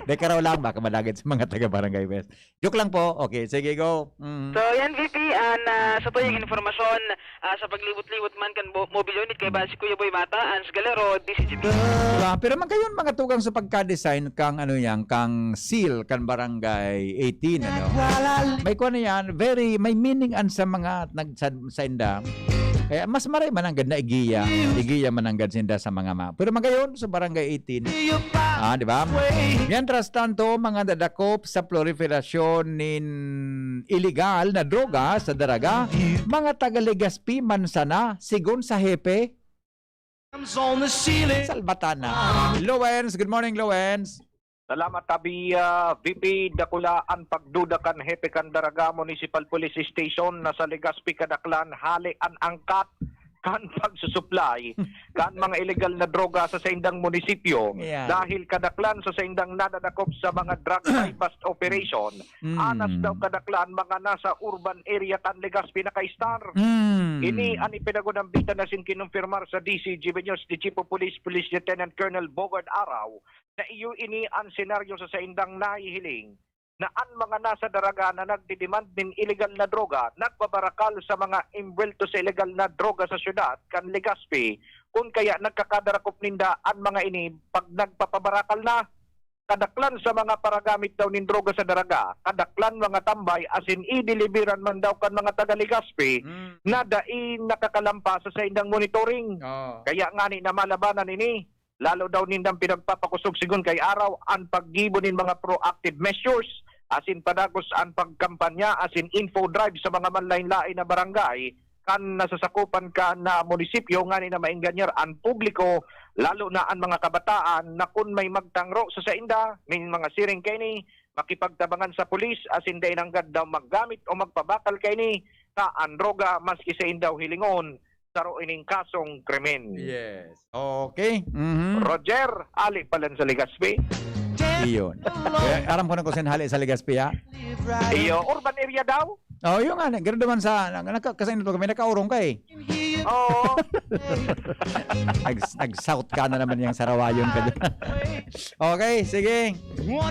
Dekaraw lang, baka malagad sa mga taga-Barangay West. Joke lang po. Okay, sige, go. Mm. So, yan, V P, ah, na sa tuyang Mm. informasyon, ah, sa paglibot-libot man kan bo- mobile unit, kaiba si Kuya Boy Mata, Ans Galero, D C G P. Diba? Pero man kayon, mga tugang sa pagka-design kang, ano yan, kang seal, kan Barangay eighteen, ano? May kuha na yan, very, may meaning an sa mga nag, sa, sa inda. Kaya mas maray mananggad na igiya. Igiya mananggad sinda sa mga ma. Pero man kayon, sa Barangay eighteen, ah, di ba? Mientras tanto, mga dadakop sa proliferasyon nin iligal na droga sa Daraga, mga taga Legazpi man sana, sigon sa hepe, on the ceiling. Salbatana. Lowens, good morning, Lowens. Salamat, tabi, ah, V P. Dakula an pagduda kan hepe kan Daraga Municipal Police Station na sa Legazpi kadaklan hale an angkat kan pagsusuplay kan mga iligal na droga sa saindang munisipyo. Yeah. Dahil kadaklan sa saindang nadadakop sa mga drug buy-bust operation, Mm. anas daw kadaklan mga nasa urban area kan Legazpi, naka-star. Mm. Ini an ipinagunambitan na sin kinumpirmar sa D C G B News ni Chief of Police, Police Lieutenant Colonel Bogard Araw, na iyo ini an senaryo sa saindang nahihiling. na an mga nasa Daraga na nagdidemand nin iligal na droga nagbabarakal sa mga embuwelto sa iligal na droga sa syudad kan Legazpi, kun kaya nagkakadarakop ninda an mga ini pag nagpapabarakal na. Kadaklan sa mga paragamit daw nin droga sa Daraga, kadaklan mga tambay asin ideliveran man daw kan mga taga Legazpi Mm. na dai nakakalampas sa saindang monitoring. Oh. Kaya ngani na malabanan ini, lalo daw nindang pinagpapakosog sigon kay Araw an paggibo nin mga proactive measures asin padagos an pagkampanya asin info drive sa mga manlaen-laen na barangay kan nasasakupan kan na munisipyo ngani na maenganyar an publiko, lalo na an mga kabataan na kun may magtangro sa sainda nin mga siring kaini, makipagtabangan sa pulis asin dai nanggad daw maggamit o magpabakal kaini ta an droga maski sainda hilingon, saro ining kasong krimen. Yes. Okay. Mhm. Roger, ali pa lang sa Legazpi. Iyon. Eh, aram ko na kung saan hali sa Legazpi, ha? Iyo, urban area daw? Oh, yung nga, gano'n naman sa, nag-, nagka-, kasi ito kami, nakaurong ka eh. Oo. Nag-, nag-south ka na naman yung sarawayon ka dyan. Okay, sige.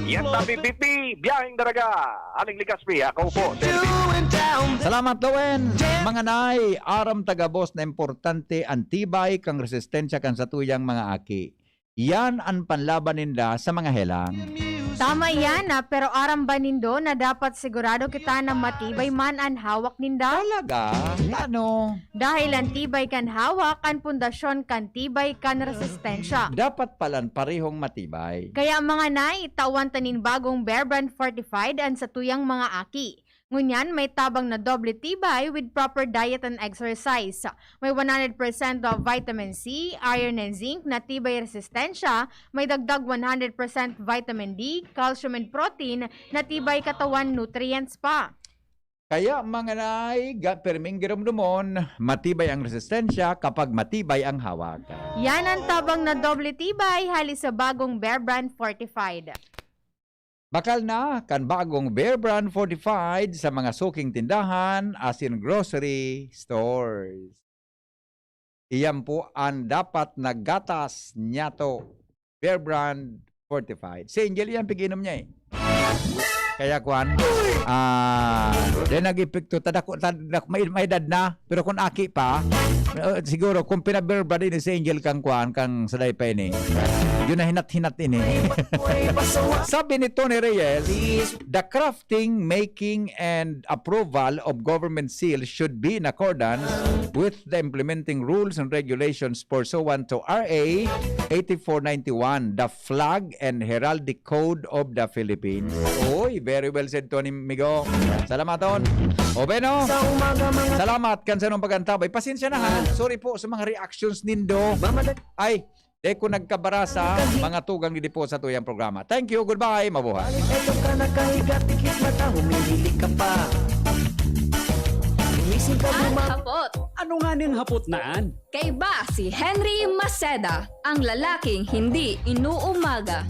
Yan tabi, P P, biyaheng Daraga. Aling Legazpi, ako po, Sir P P. Salamat, Lowen. Mga nay, aram ta gabos na importante an tibay kan resistensya kan satuyang mga aki. Yan an panlaban ninda sa mga helang. Tama yan, ah, pero aram ba nindo na dapat sigurado kita na matibay man an hawak ninda? Talaga? Ano? Dahil an tibay kan hawak, an pundasyon kan tibay kan resistensya. Dapat palan parehong matibay. Kaya mga nay, tawan ta nin bagong Bear Brand Fortified an satuyang mga aki. Ngunyan, may tabang na doble tibay with proper diet and exercise. May one hundred percent of vitamin C, iron and zinc na tibay resistensya, may dagdag one hundred percent vitamin D, calcium and protein na tibay katawan nutrients pa. Kaya, mga nay, ga-, pirming giromdomon, matibay ang resistensya kapag matibay ang hawak. Yan ang tabang na doble tibay hali sa bagong Bear Brand Fortified. Bakal na kan bagong Bear Brand Fortified sa mga suking tindahan asin grocery stores. Iyan po an dapat na gatas niyato, Bear Brand Fortified. Si Angel, iyan pag-inom niya eh. Kaya kuwan, ah, then nag-epekto, tadako, tadako, may, may edad na, pero kung aki pa, eh, siguro kung pinaberba din si Angel kang kuwan, kang saday pa ini, yun na hinat-hinat ini. Sabi ni Tony Reyes, the crafting, making, and approval of government seals should be in accordance with the implementing rules and regulations pursuant to R A eighty-four ninety-one, the Flag and Heraldic Code of the Philippines. Oy, very well said, Tony Migo. Salamaton. O, Beno. Sa umaga, mga Salamat kan sa inong pag-antabay. Pasensya na, ha. Sorry po sa mga reactions nindo. Mamada- Ay, di ko nagkabarasa, mga tugang di po sa tuyang programa. Thank you, goodbye, mabuhay. Balik eto ka nakahiga, tikit mata, humihilig ka pa. Gumising ka, Ang buma- hapot. Ano nga ning hapot naan? Kaiba si Henry Maceda, ang lalaking hindi inuumaga.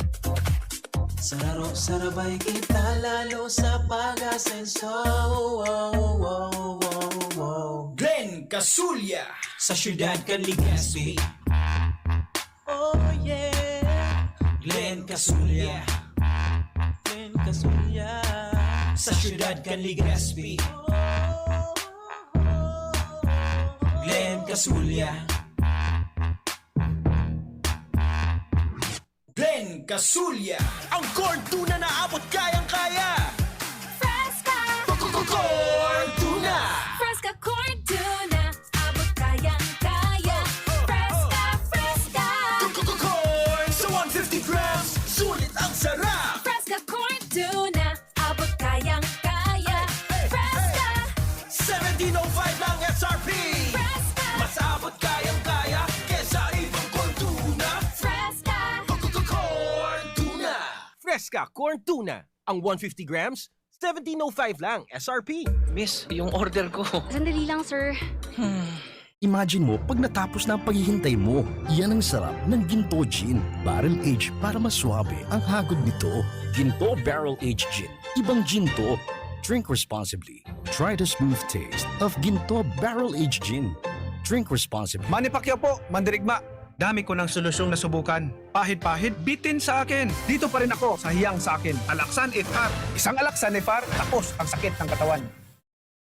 Sararo, sarabay kita lalo sa pag-asenso. Wow, wow, wow, wow. Glenn Casulya. Sa siyudad kan Legazpi. Oh yeah. Glenn Casulya. Glenn Casulya. Sa siyudad kan Legazpi. Glenn Casulya. Glenn Casulya. Ang corn tuna na abot kayang-kaya. Fresca! Corn tuna! Fresca corn tuna, abot kayang-kaya. Fresca, fresca! Corn sa one fifty grams, sulit ang sarap! Fresca corn tuna, abot kayang-kaya. Fresca! Seventeen oh five lang S R P. Fresca! Mas abot kayang-kaya kesa ibang corn tuna. Fresca! Corn tuna! Fresca corn tuna. Ang one fifty grams, seventeen oh five lang S R P. Miss, yung order ko. Sandali lang, sir. Imagine mo, pag natapos na ang paghihintay mo, yan ang sarap ng Ginto Gin. Barrel age para mas suabe ang hagod nito. Ginto Barrel Aged Gin. Ibang gin to. Drink responsibly. Try the smooth taste of Ginto Barrel Aged Gin. Drink responsibly. Manny Pacquiao po, mandirigma. Dami ko ng solusyong nasubukan. Pahid-pahid, bitin sa akin. Dito pa rin ako sa hiyang sa akin. Alaksan F R. Isang Alaksan F R, tapos ang sakit ng katawan.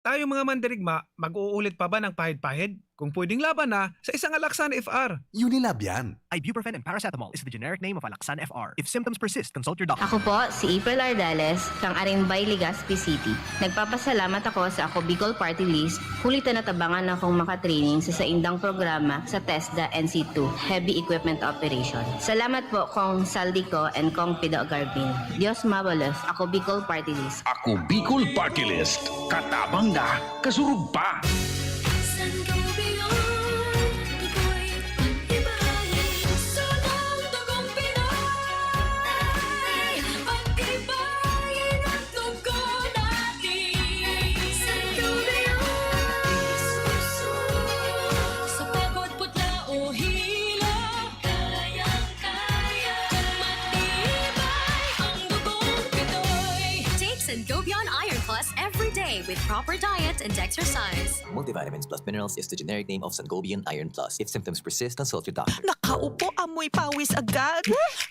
Tayo mga mandirigma, mag-uulit pa ba ng pahid-pahid? Kung pwedeng laban na, sa isang Alaksan F R. Unilab yan. Ibuprofen and paracetamol is the generic name of Alaksan F R. If symptoms persist, consult your doctor. Ako po si April Ardeles, kang Arimbay, Legazpi City. Nagpapasalamat ako sa Ako Bicol Party List, huli ta natabangan akong makatraining sa saindang programa sa TESDA N C two, Heavy Equipment Operation. Salamat po, Kong Saldico and Kong Pido Garbin. Dios mabalos, Ako Bicol Party List. Ako Bicol Party List. Katabang na, kasurog pa. Sangobion, dugo'y pag-ibahin. Sunang dugong Pinoy, pag-ibahin ang dugo natin. Sangobion, sa pagod, putla o hilo, kayang-kaya, matibay ang dugong Pinoy. Take Sangobion Iron Plus every day with proper diet and exercise. Multivitamins plus minerals is the generic name of Sangobion Iron Plus. If symptoms persist, consult your doctor. Nakaupo, amoy pawis agad.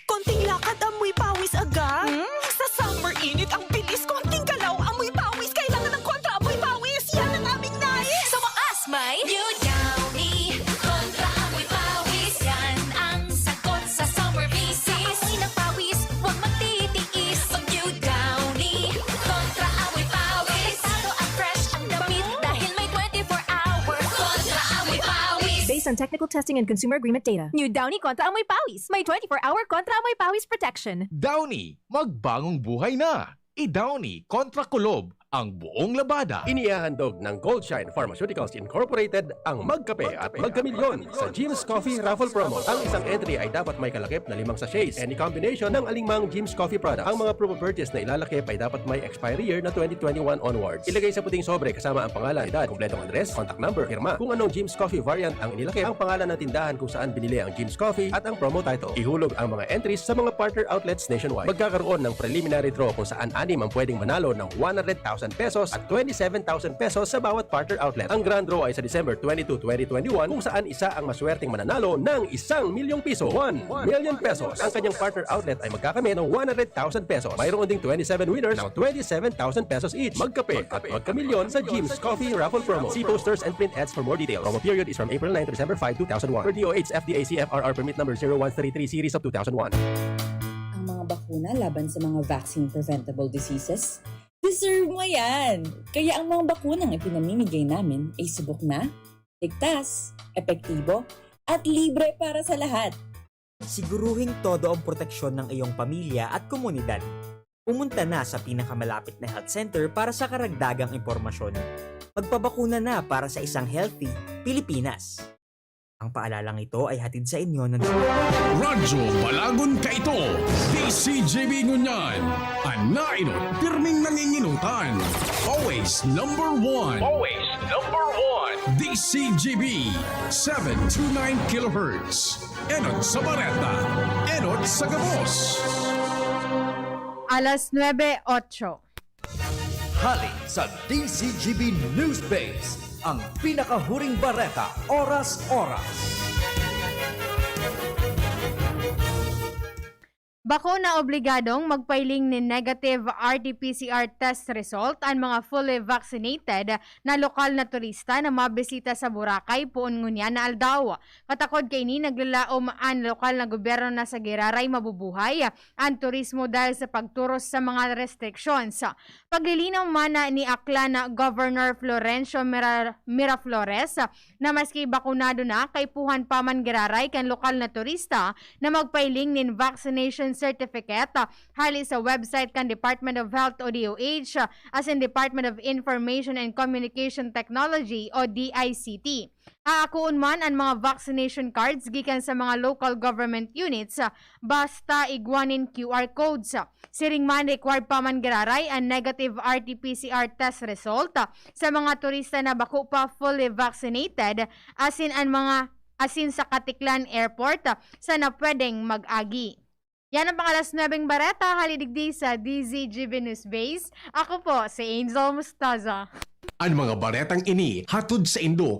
Konting lakad, amoy pawis agad. Hmm? Sa summer init, ang bilis. Konting galaw, amoy pawis. Kailangan ng kontra amoy pawis. Yan ang aming nais. Sa wakas, may New Downy Kontra Amoy Pawis. Yan ang sagot sa summer misis. Amoy ng pawis, huwag magtitiis. Mag New Downy Kontra Amoy Pawis. Delikado at fresh ang damit dahil may twenty-four hour Kontra Amoy Pawis. Based on technical testing and consumer agreement data. New Downy Kontra Amoy Pawis. May twenty-four hour Kontra Amoy Pawis protection. Downy, magbangong buhay na! I-Downy kontra kulob ang buong labada. Inihahandog ng Goldshine Pharmaceuticals Incorporated ang Magkape at Magkamilyon sa Jim's Coffee Raffle Promo. Ang isang entry ay dapat may kalakip na limang sachets, any combination ng alingmang Jim's Coffee product. Ang mga proof of purchase na ilalakip ay dapat may expiry year na twenty twenty-one onwards. Ilagay sa puting sobre kasama ang pangalan, edad, kompletong address, contact number, pirma. Kung anong Jim's Coffee variant ang inilakip, ang pangalan ng tindahan kung saan binili ang Jim's Coffee at ang promo title. Ihulog ang mga entries sa mga partner outlets nationwide. Magkakaroon ng preliminary draw kung saan anim ang pwedeng manalo ng one hundred thousand pesos at twenty-seven thousand pesos sa bawat partner outlet. Ang grand draw ay sa December twenty-two, twenty twenty-one, kung saan isa ang maswerteng mananalo ng isang milyong piso, one million pesos. Ang kanyang partner outlet ay magkakamit ng one hundred thousand pesos. Mayroon ding twenty-seven winners ng twenty-seven thousand pesos each. Magkape at magkamilyon sa Jim's Coffee Raffle Promo. See posters and print ads for more details. Promo period is from April nine to December five, two thousand one. Per D O H F D A C F R R Permit Number zero one three three Series of two thousand one. Ang mga bakuna laban sa mga vaccine-preventable diseases, deserve mo yan! Kaya ang mga bakunang ipinamimigay namin ay subok na, ligtas, epektibo, at libre para sa lahat. Siguruhing todo ang proteksyon ng iyong pamilya at komunidad. Pumunta na sa pinakamalapit na health center para sa karagdagang impormasyon. Magpabakuna na para sa isang healthy Pilipinas. Ang paalalang ito ay hatid sa inyo ng Radyo Balagon Kaito, D C G B Ngunyan, an nainot pirming nanginginutan. Always number one. Always number one. D C G B, seven two nine kilohertz. Enot sa bareta, enot sa gabos. Alas nuebe otso. Hali sa D Z G B News Base, ang pinakahuring bareta, oras-oras. Bako na obligadong magpailing nin negative R T P C R test result an mga fully vaccinated na lokal na turista na mabisita sa Boracay poon ngunyan na aldaw. Katakod kaini, naglalaom an lokal na gobyerno na sa giraray mabubuhay an turismo dahil sa pagturos sa mga restrictions. Paglilinaw man ni Aklan Governor Florencio Mira-, Miraflores na maski bakunado na, kaipuhan pa man giraray kan lokal na turista na magpailing nin vaccination certificate hali sa website kan Department of Health o D O H asin Department of Information and Communication Technology o D I C T. Aakoon man an mga vaccination cards gikan sa mga local government units, ah, basta igwa nin Q R codes. Siring man, required pa man giraray an negative R T P C R test result, ah, sa mga turista na bako pa fully vaccinated, asin an mga, asin sa Caticlan Airport, ah, sana pwedeng mag-agi. Yan ang pang-alas nuebeng bareta, hali digdi sa D Z G B News Base. Ako po si Angel Mostaza. An mga baretang ini hatod saindo